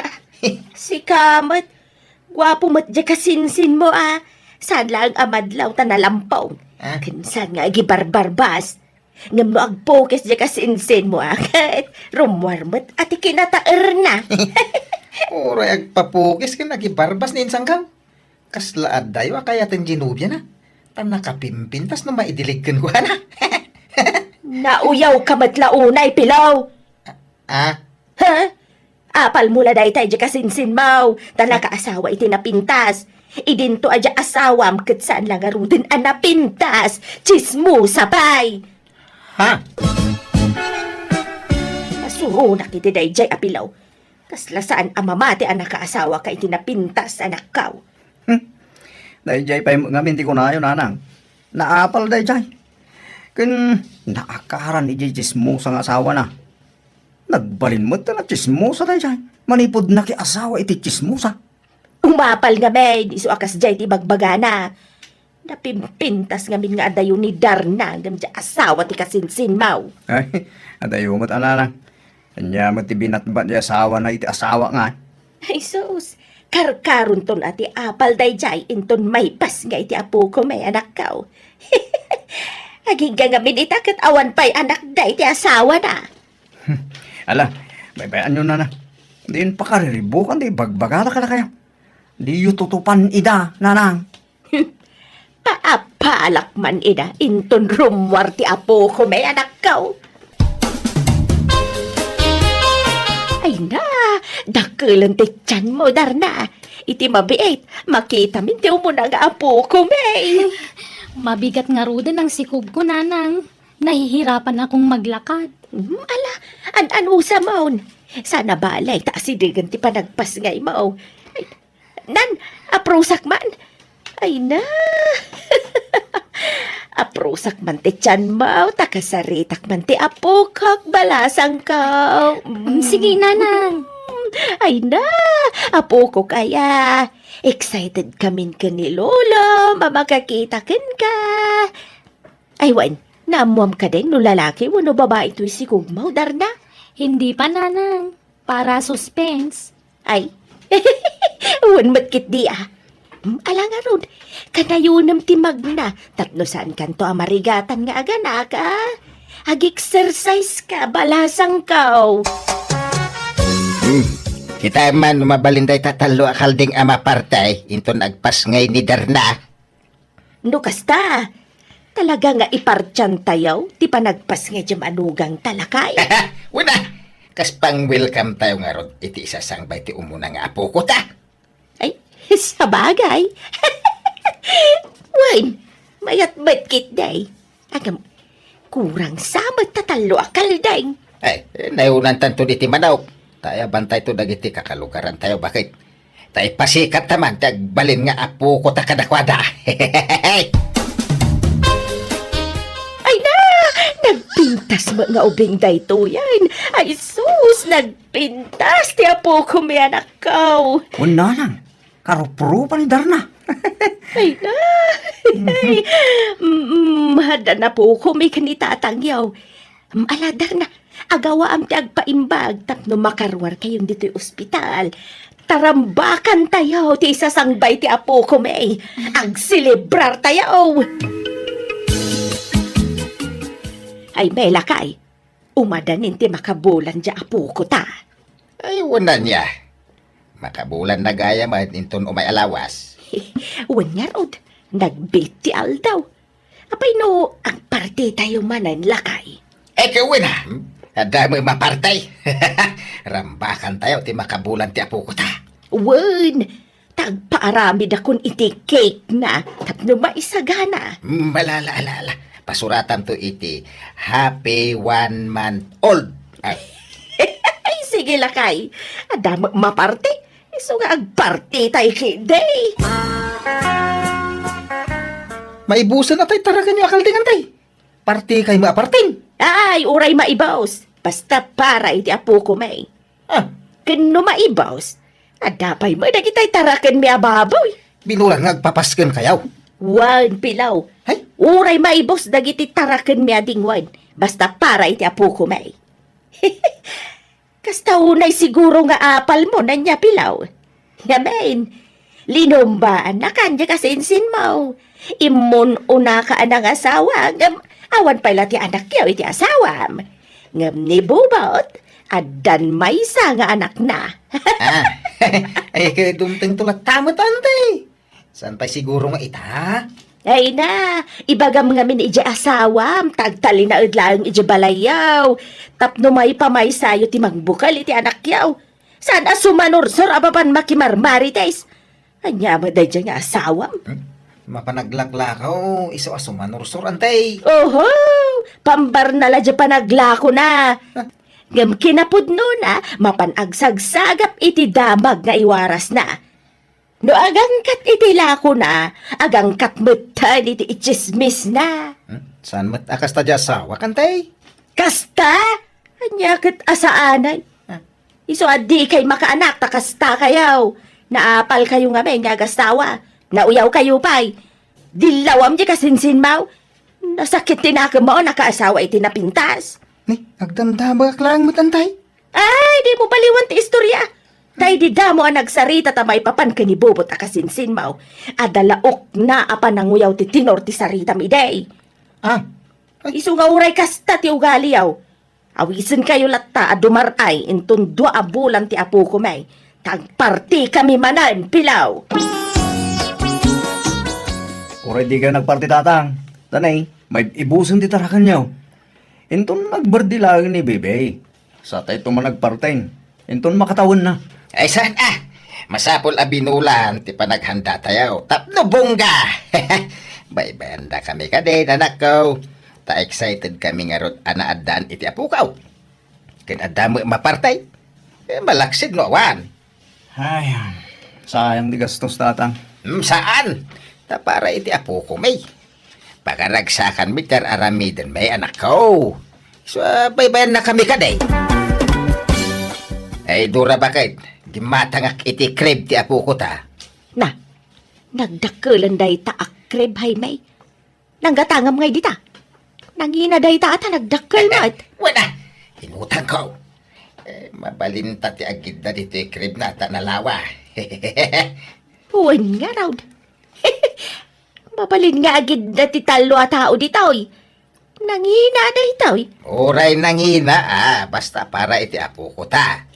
sika met. Guapo met diay kasinsinmo, a. Saan laeng a madlaw ta nalampong. Ah? Ken saan nga agibarbarbas. Ngem no agpukis diay kasinsinmo, a, ket rummuar met a ti kinataerna. Uray agpapukis ken agibarbas ni insangko. Kasla addayo a kayaten diay nobiana. Ta nakapimpintas no maidilig kenkuana. Nauyaw ka met la unay, Pilaw. Ah? Ha? Apalmo la daytay diay kasinsinmo, ta nakaasawa iti napintas. Idinto a diay asawam ket saan la ngaruden a napintas. Tsismosa pay. Ha? Masuronak iti daydiay a Pilaw. Kasla saan a mamati a nakaasawaka iti napintas, anakko. Hmm. Daydiay pay met ngamin ti kunayo, nanang. Naapal daydiay. Ken naakaran idiay tsismosa nga asawana. Nagbalin met ta natsismosa daydiay. Manipud nakiasawa iti tsismosa. Umapal ngamin, isu a kasdiay ti ibagbagana. Napimpintas ngamin nga adayo ni Darna ngem diay asawa ti kasinsinmo. Ay, adayo met a nanang. Ania met ti binatbat ti asawana iti asawak ngay? Ay, sus. Karkaronton a ti apal daydiay inton maipas nga iti apoko met, anakko. Agingga ngamin ita ket awan pay anakda iti asawana. Ala, baybay-anyo, nanang. Diyon pakariribukan ti ibagbagada kadakayo. Diyo tutupan ida, nanang. Paapalak man ida, inton rummuar ti apoko met, anakko. Ay na, dakelen ti tianmo, Darna. Iti mabiit, makitamin ti umuna nga apoko met. Mabigat ngaruden ang sikogko, nanang. Nahihirapan akong maglakad. Hmm, ala, an-anusamon. Saan a balay ta asidegen ti panagpasngaymo. Ay, nan, aprusak man. Ay na. Aprusak man ti tianmo, ta kasaritak man ti apokok, balasangko. Mm. Sige, nanang. Ay na, apokok aya. Excited kamin ken ni Lolo, a makakita kenka. Ay, wen, naammuam kadi no lalaki wenno babai toy sikogmo, Darna? Hindi pa, nanang. Para suspense. Ay, wen met ketdi, a. Hmm, ala ngarud, kanayonem ti magna, tapno saankanto a marigatan nga aganak, a. Ag-exercise ka, balasangko. Hmm, kitaem man no mabalin dayta tallo a kalding a maparte inton agpasngay ni Darna. No kasta, talaga nga ipartiantayo ti panagpasngay ti manugangta, lakay. Wen a, kas pang-welcome tayo ngarud iti isasangbay ti umuna nga apoko ta. Ay, sabagay. Wen, mayat met ketdi. Agam, kurang sa met ta tallo a kalding. Ay, eh, nayunantanto diti manok. Ta ayabantayto dagiti kakalugarantayo, baket. Ta ipasikat ta man ti agbalin nga apokota kadakuada. Ay na! Nagpintas met nga ubing daytoyen. Ay sus, nagpintas ti apokon, anakko. Unnanan, karuprupa ni Darna. Ay na! Mm, mm, hadan apokon ken ni tatangyo. Mm, ala, Darna, agawaam ti agpaimbag tapno makaruarkayon ditoy ospital. Tarambakantayo ti isasangbay ti apokon. Agselebrartayo. Ay, Melakay, umadanin ti makabulan diay apokota. Ay, wen ania. Makabulanna gayam inton umay a lawas. Wen ngarud, nagbiit ti aldaw. Apay no agpartitayo manen, lakay? Eh, wen a. Adda met maparti. Rambakantayo ti makabulan ti apokota. Wen, ta agpaaramidakon iti cake na tapno maisagana. Mm, ala, ala, ala, ala. Pasuratanto iti happy one month old. Ay. Ay, sige, lakay. Adda met maparti. Isu nga agpartitayo ketdi. Maibusen a tay tarakenyo a kalding, tay. Partikay met a parten. Ay, uray maibus. Basta para iti apokon. Ah. Ken no maibus, adda pay met dagiti tarakenmi a baboy. Binulan nga agpapaskenkayo. Wen, Pilaw. Hay? Uray maibus dagiti tarakenmi a dingwen. Basta para iti apokon. Kasta unay siguro nga apalmo, ania, Pilaw? Ngamin, linumbaannaka diay kasinsinmo. Immun-unaka a nangasawa, ngem awan pay la ti anakyo iti asawam. Ngem ni Bubot, addan maysa nga anakna. Ah, ay, ket dumtengto latta met, anti. Saan pay siguro nga ita? Ay na, ibagam ngamin idiay asawam, ta agtalinaed laeng idiay balayyo. Tapno maipamaysayo ti mangbukel iti anakyo. Saan a sumanursor a mapan makimarmarites? Ania met daydiay nga asawam? Hmm? Mapan aglaklakaw, isu a sumanursor, anti. Oho, pambarna la diay panaglakona. Ah. Ngem kinapudnona, mapan agsagsagap iti damag nga iwarasna. No agangkat iti lakona, agangkat metten iti itsismisna. Hmm? Saan met a kasta diay asawak, anti? Kasta? Ania ket a saanen? Ah. Isu a dikay makaanak ta kastakayo. Naapalkayo ngamin nga agasawa. Nauyawkayo pay. Dillawam diay kasinsinmo. Nasakit ti nakemmo a nakaasawa iti napintas. Ni, agdamdamagak laeng met, anti. Ay, dimo baliwan ti istoria. Daydi damo a nagsarita ta maipapan ken ni Bubot a kasinsinmo. Adda la ukna a pananguyaw ti tenor ti saritam idi. Ah. Ay. Isu nga uray kasta ti ugaliyo. Awisenkayo latta a dumar-ay inton dua a bulan ti apokon. Ta agpartikami manen, Pilaw. Uray dikayo nagparti, tatang. Tanay, maibusen ti tarakenyo. Inton nagberdi laeng ni Bebe. Satayto man agparten. Inton makatawenna. Ay, saan a? Masapul a binulan ti panaghandatayo. Tapno bongga! Baybayandakami kadi, anakko. Ta excited kami ngarud a naaddaan iti apokaw. Ken adda met maparti. Eh, malaksid no awan. Ay, sayang ti gastos, tatang. Hmm, saan? Ta para iti apokomi. Pakaragsakanmi ti ar-aramidenmi, anakko. So, ah, baybayannakami kadi. Ay, Dora, baket? Gimmatangak iti crib ti apokota. Na, nagdakkelen dayta a crib, Jaime. Nanggatangam ngay dita. Nangina dayta a ta nagdakkel met. Wen a, inutangko. Eh, mabalinta ti agidda ditoy crib na ta nalawa. Wen ngarud. Mabalin nga agidda ti tallo a tao ditoy. Nangina daytoy. Uray nangina, ah, basta para iti apokota.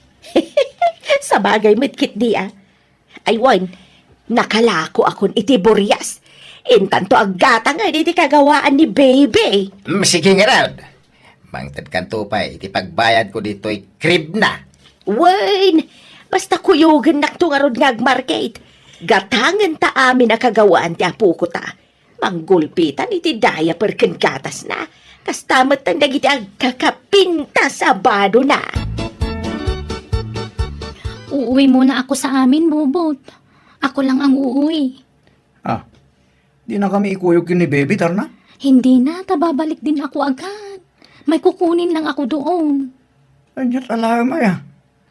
Sabagay met ketdi, ah. Ay wen, nakalakoakon iti burias. Intanto aggatang iti kagawaan ni Baby. Mm, sige ngarud. Mangtedkanto pay iti pagbayadko ditoy crib na. Wen, basta kuyogennakto ngarud nga agmarket. Gatangenta amin a kagawaan ti apokota. Manggulpitan iti diaper ken gatasna. Kasta metten dagiti agkakapintas a badona. Uuwi muna ako sa amin, Bubot. Ako lang ang uuwi. Ah, di na kami ikuyog ken ni Baby, Tarna? Hindi na, ta babalik din ako agad. May kukunin lang ako doon. Ay, Diyos, alaem aya.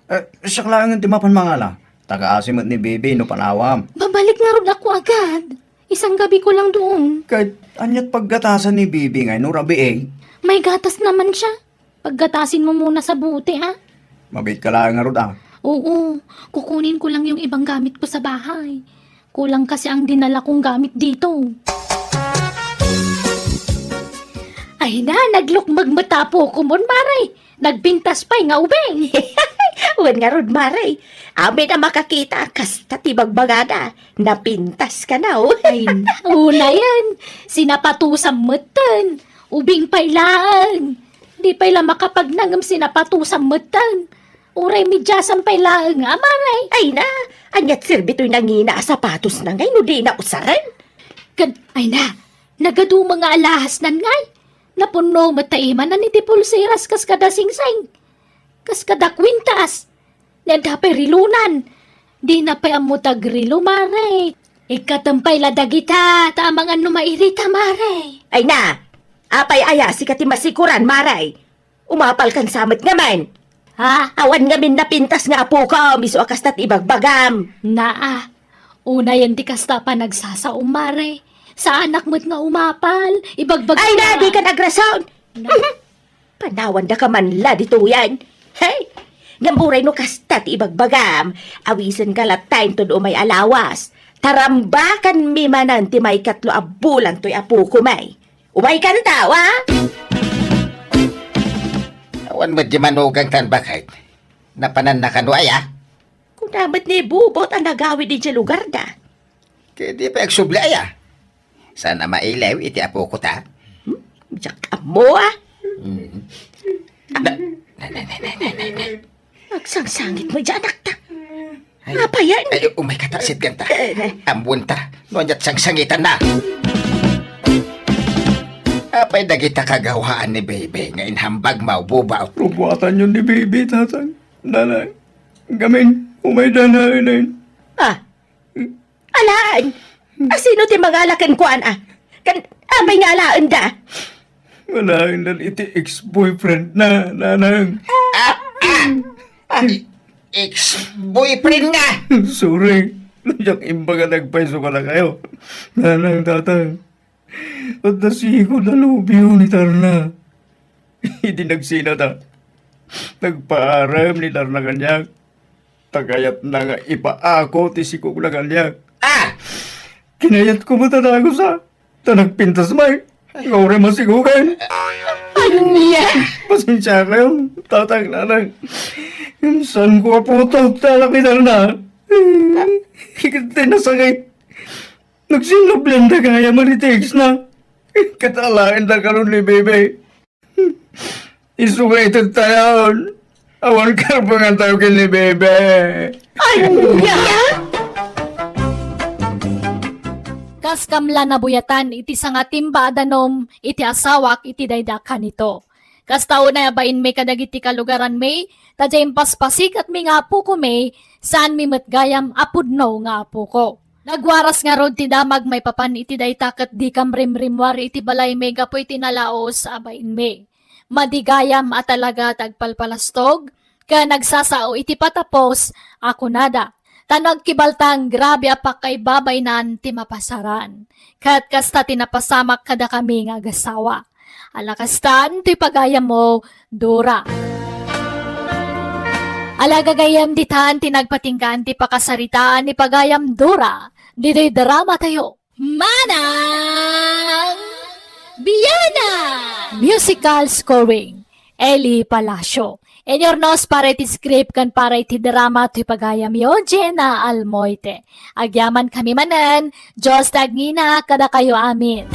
Eh, siak laengen ti mapan mangala. Tagaasi met ni Baby no panawam. Babalik ngarud ako agad. Isang gabi ko lang doon. Ket aniat paggatasan ni Baby ngay no rabii? May gatas naman siya. Paggatasin mo muna sa bote, ha? Mabiit ka laeng ngarud, ah. Oo, kukunin ko lang yung ibang gamit ko sa bahay. Kulang kasi ang dinala kong gamit dito. Ay na, naglukmeg met apo ko mon, Mare. Nagpintas pay nga ubing. Wen ngarud, Mare. Amin a makakita, kasta ti bagbagada. Napintas ka na, oh. Ay na, unayen. Sinapatusam metten. Ubing pay laeng. Di pay la makapagnangem sinapatusam metten. Uray mediasam pay laeng, a, Mare. Ay na, aniat serbi toy nangina a sapatosna ngay no dina usaren? Ken, ay na, nagaduma nga alahasnan ngay. Napunno met ta imanen iti pulseras kas kada singsing. Kas kada kwintas. Ni adda pay relonan. Dina pay ammo ti agrelo, Mare. Ikkatem pay la dagita, ta amangan no mairita, Mare. Ay na, apay aya sika ti masikoran, Mare? Umapalkan sa met ngamin. Ha? Awan ngamin napintas nga apokom, isu a kasta ti ibagbagam. Naa, unayen ti kasta a panagsasao, Mare. Saanak met nga umapal, ibagbagam. Ay na, dika nagrason. Na- Panawandaka man la ditoyen. Hey! Ngem uray no kasta ti ibagbagam, awisenka latta inton umay a lawas. Tarambakanmi manen ti maikatlo a bulan toy apokom, ay. Umaykan ta, wa? Awan met di manugang tan baket. Napananna kano aya? Kuna met ni Bubot a nagawid idiay lugarda. Ket di pay agsubli aya? Saan a mailew iti apoko ta? Hmm? Diak ammo, ah. Mm. Na, na, na, na, na, na, na. Agsangsangit met diay anakta. Ay, apayan. Ay, umay kata, sitgan ta. Eh, eh. Ammoen ta, no aniat sangsangitanna. Apay dagita kagawaan ni Baby nga inhambag mo, Bubot? Rubuatanyo ni Baby, Tatang. Nanang, ngamin, umayda na, Inay. Ah, alaen? A, sino ti mangala kenkuana? Kan, apay nga alaenda? Alaenda iti ex-boyfriend na, Nanang. Ah, ah, ah, ex-boyfriend na? Sorry. Diak imbaga nagpayso kadakayo. Nanang, Tatang. Adda siko da nobio ni Tarna. Idi nagsinata, nagpaarem ni Tarna kaniak. Ta kayatna nga ipaako ti sikona kaniak. Ah! Kinayatko met a dagus, a, ta nagpintas met. Nga uray masikokan. Ania? Pasensiakayo, Tatang, Nanang. Saanko a putok ti anak ni Tarna. Ket ti nasakit, nagsinnablenda gayam iti ex-na. Ket alaenda kano ni Baby. Isu nga itedtayon. Awan karbengantayo ken ni Baby. Ania? Kas kamla nabuyatan iti sangatimba a danum iti asawak iti daydi a kanito. Kasta unay a bainmi kadagiti kalugaranmi, ta diay impaspasikatmi nga apokomi, saanmi met gayam a pudno nga apoko. Nagwaras ngarud ti damag maipapan iti dayta ket dikam rimrimmuar iti balaymi gapu iti nalaus a bainmi. Madi gayam a talaga ti agpalpalastog, ken nagsasao iti patapos a kunada. Ta no agkibaltang, grabe a pakaibabaynan ti mapasaran. Ket kasta ti napasamak kadakami nga agasawa. Ala kastan ti pagayammo, Dora. Ala gagayam, ditan ti nagpatinggaan ti pakasaritaan ni pagayam Dora, ditoy dramatayo. Manang Biana! Musical scoring, Eli Palacio. Inurnos para iti script ken para iti drama ti pagayamyo, Jenna Almoite. Agyamankami manen, Dios ti agngina kadakayo amin.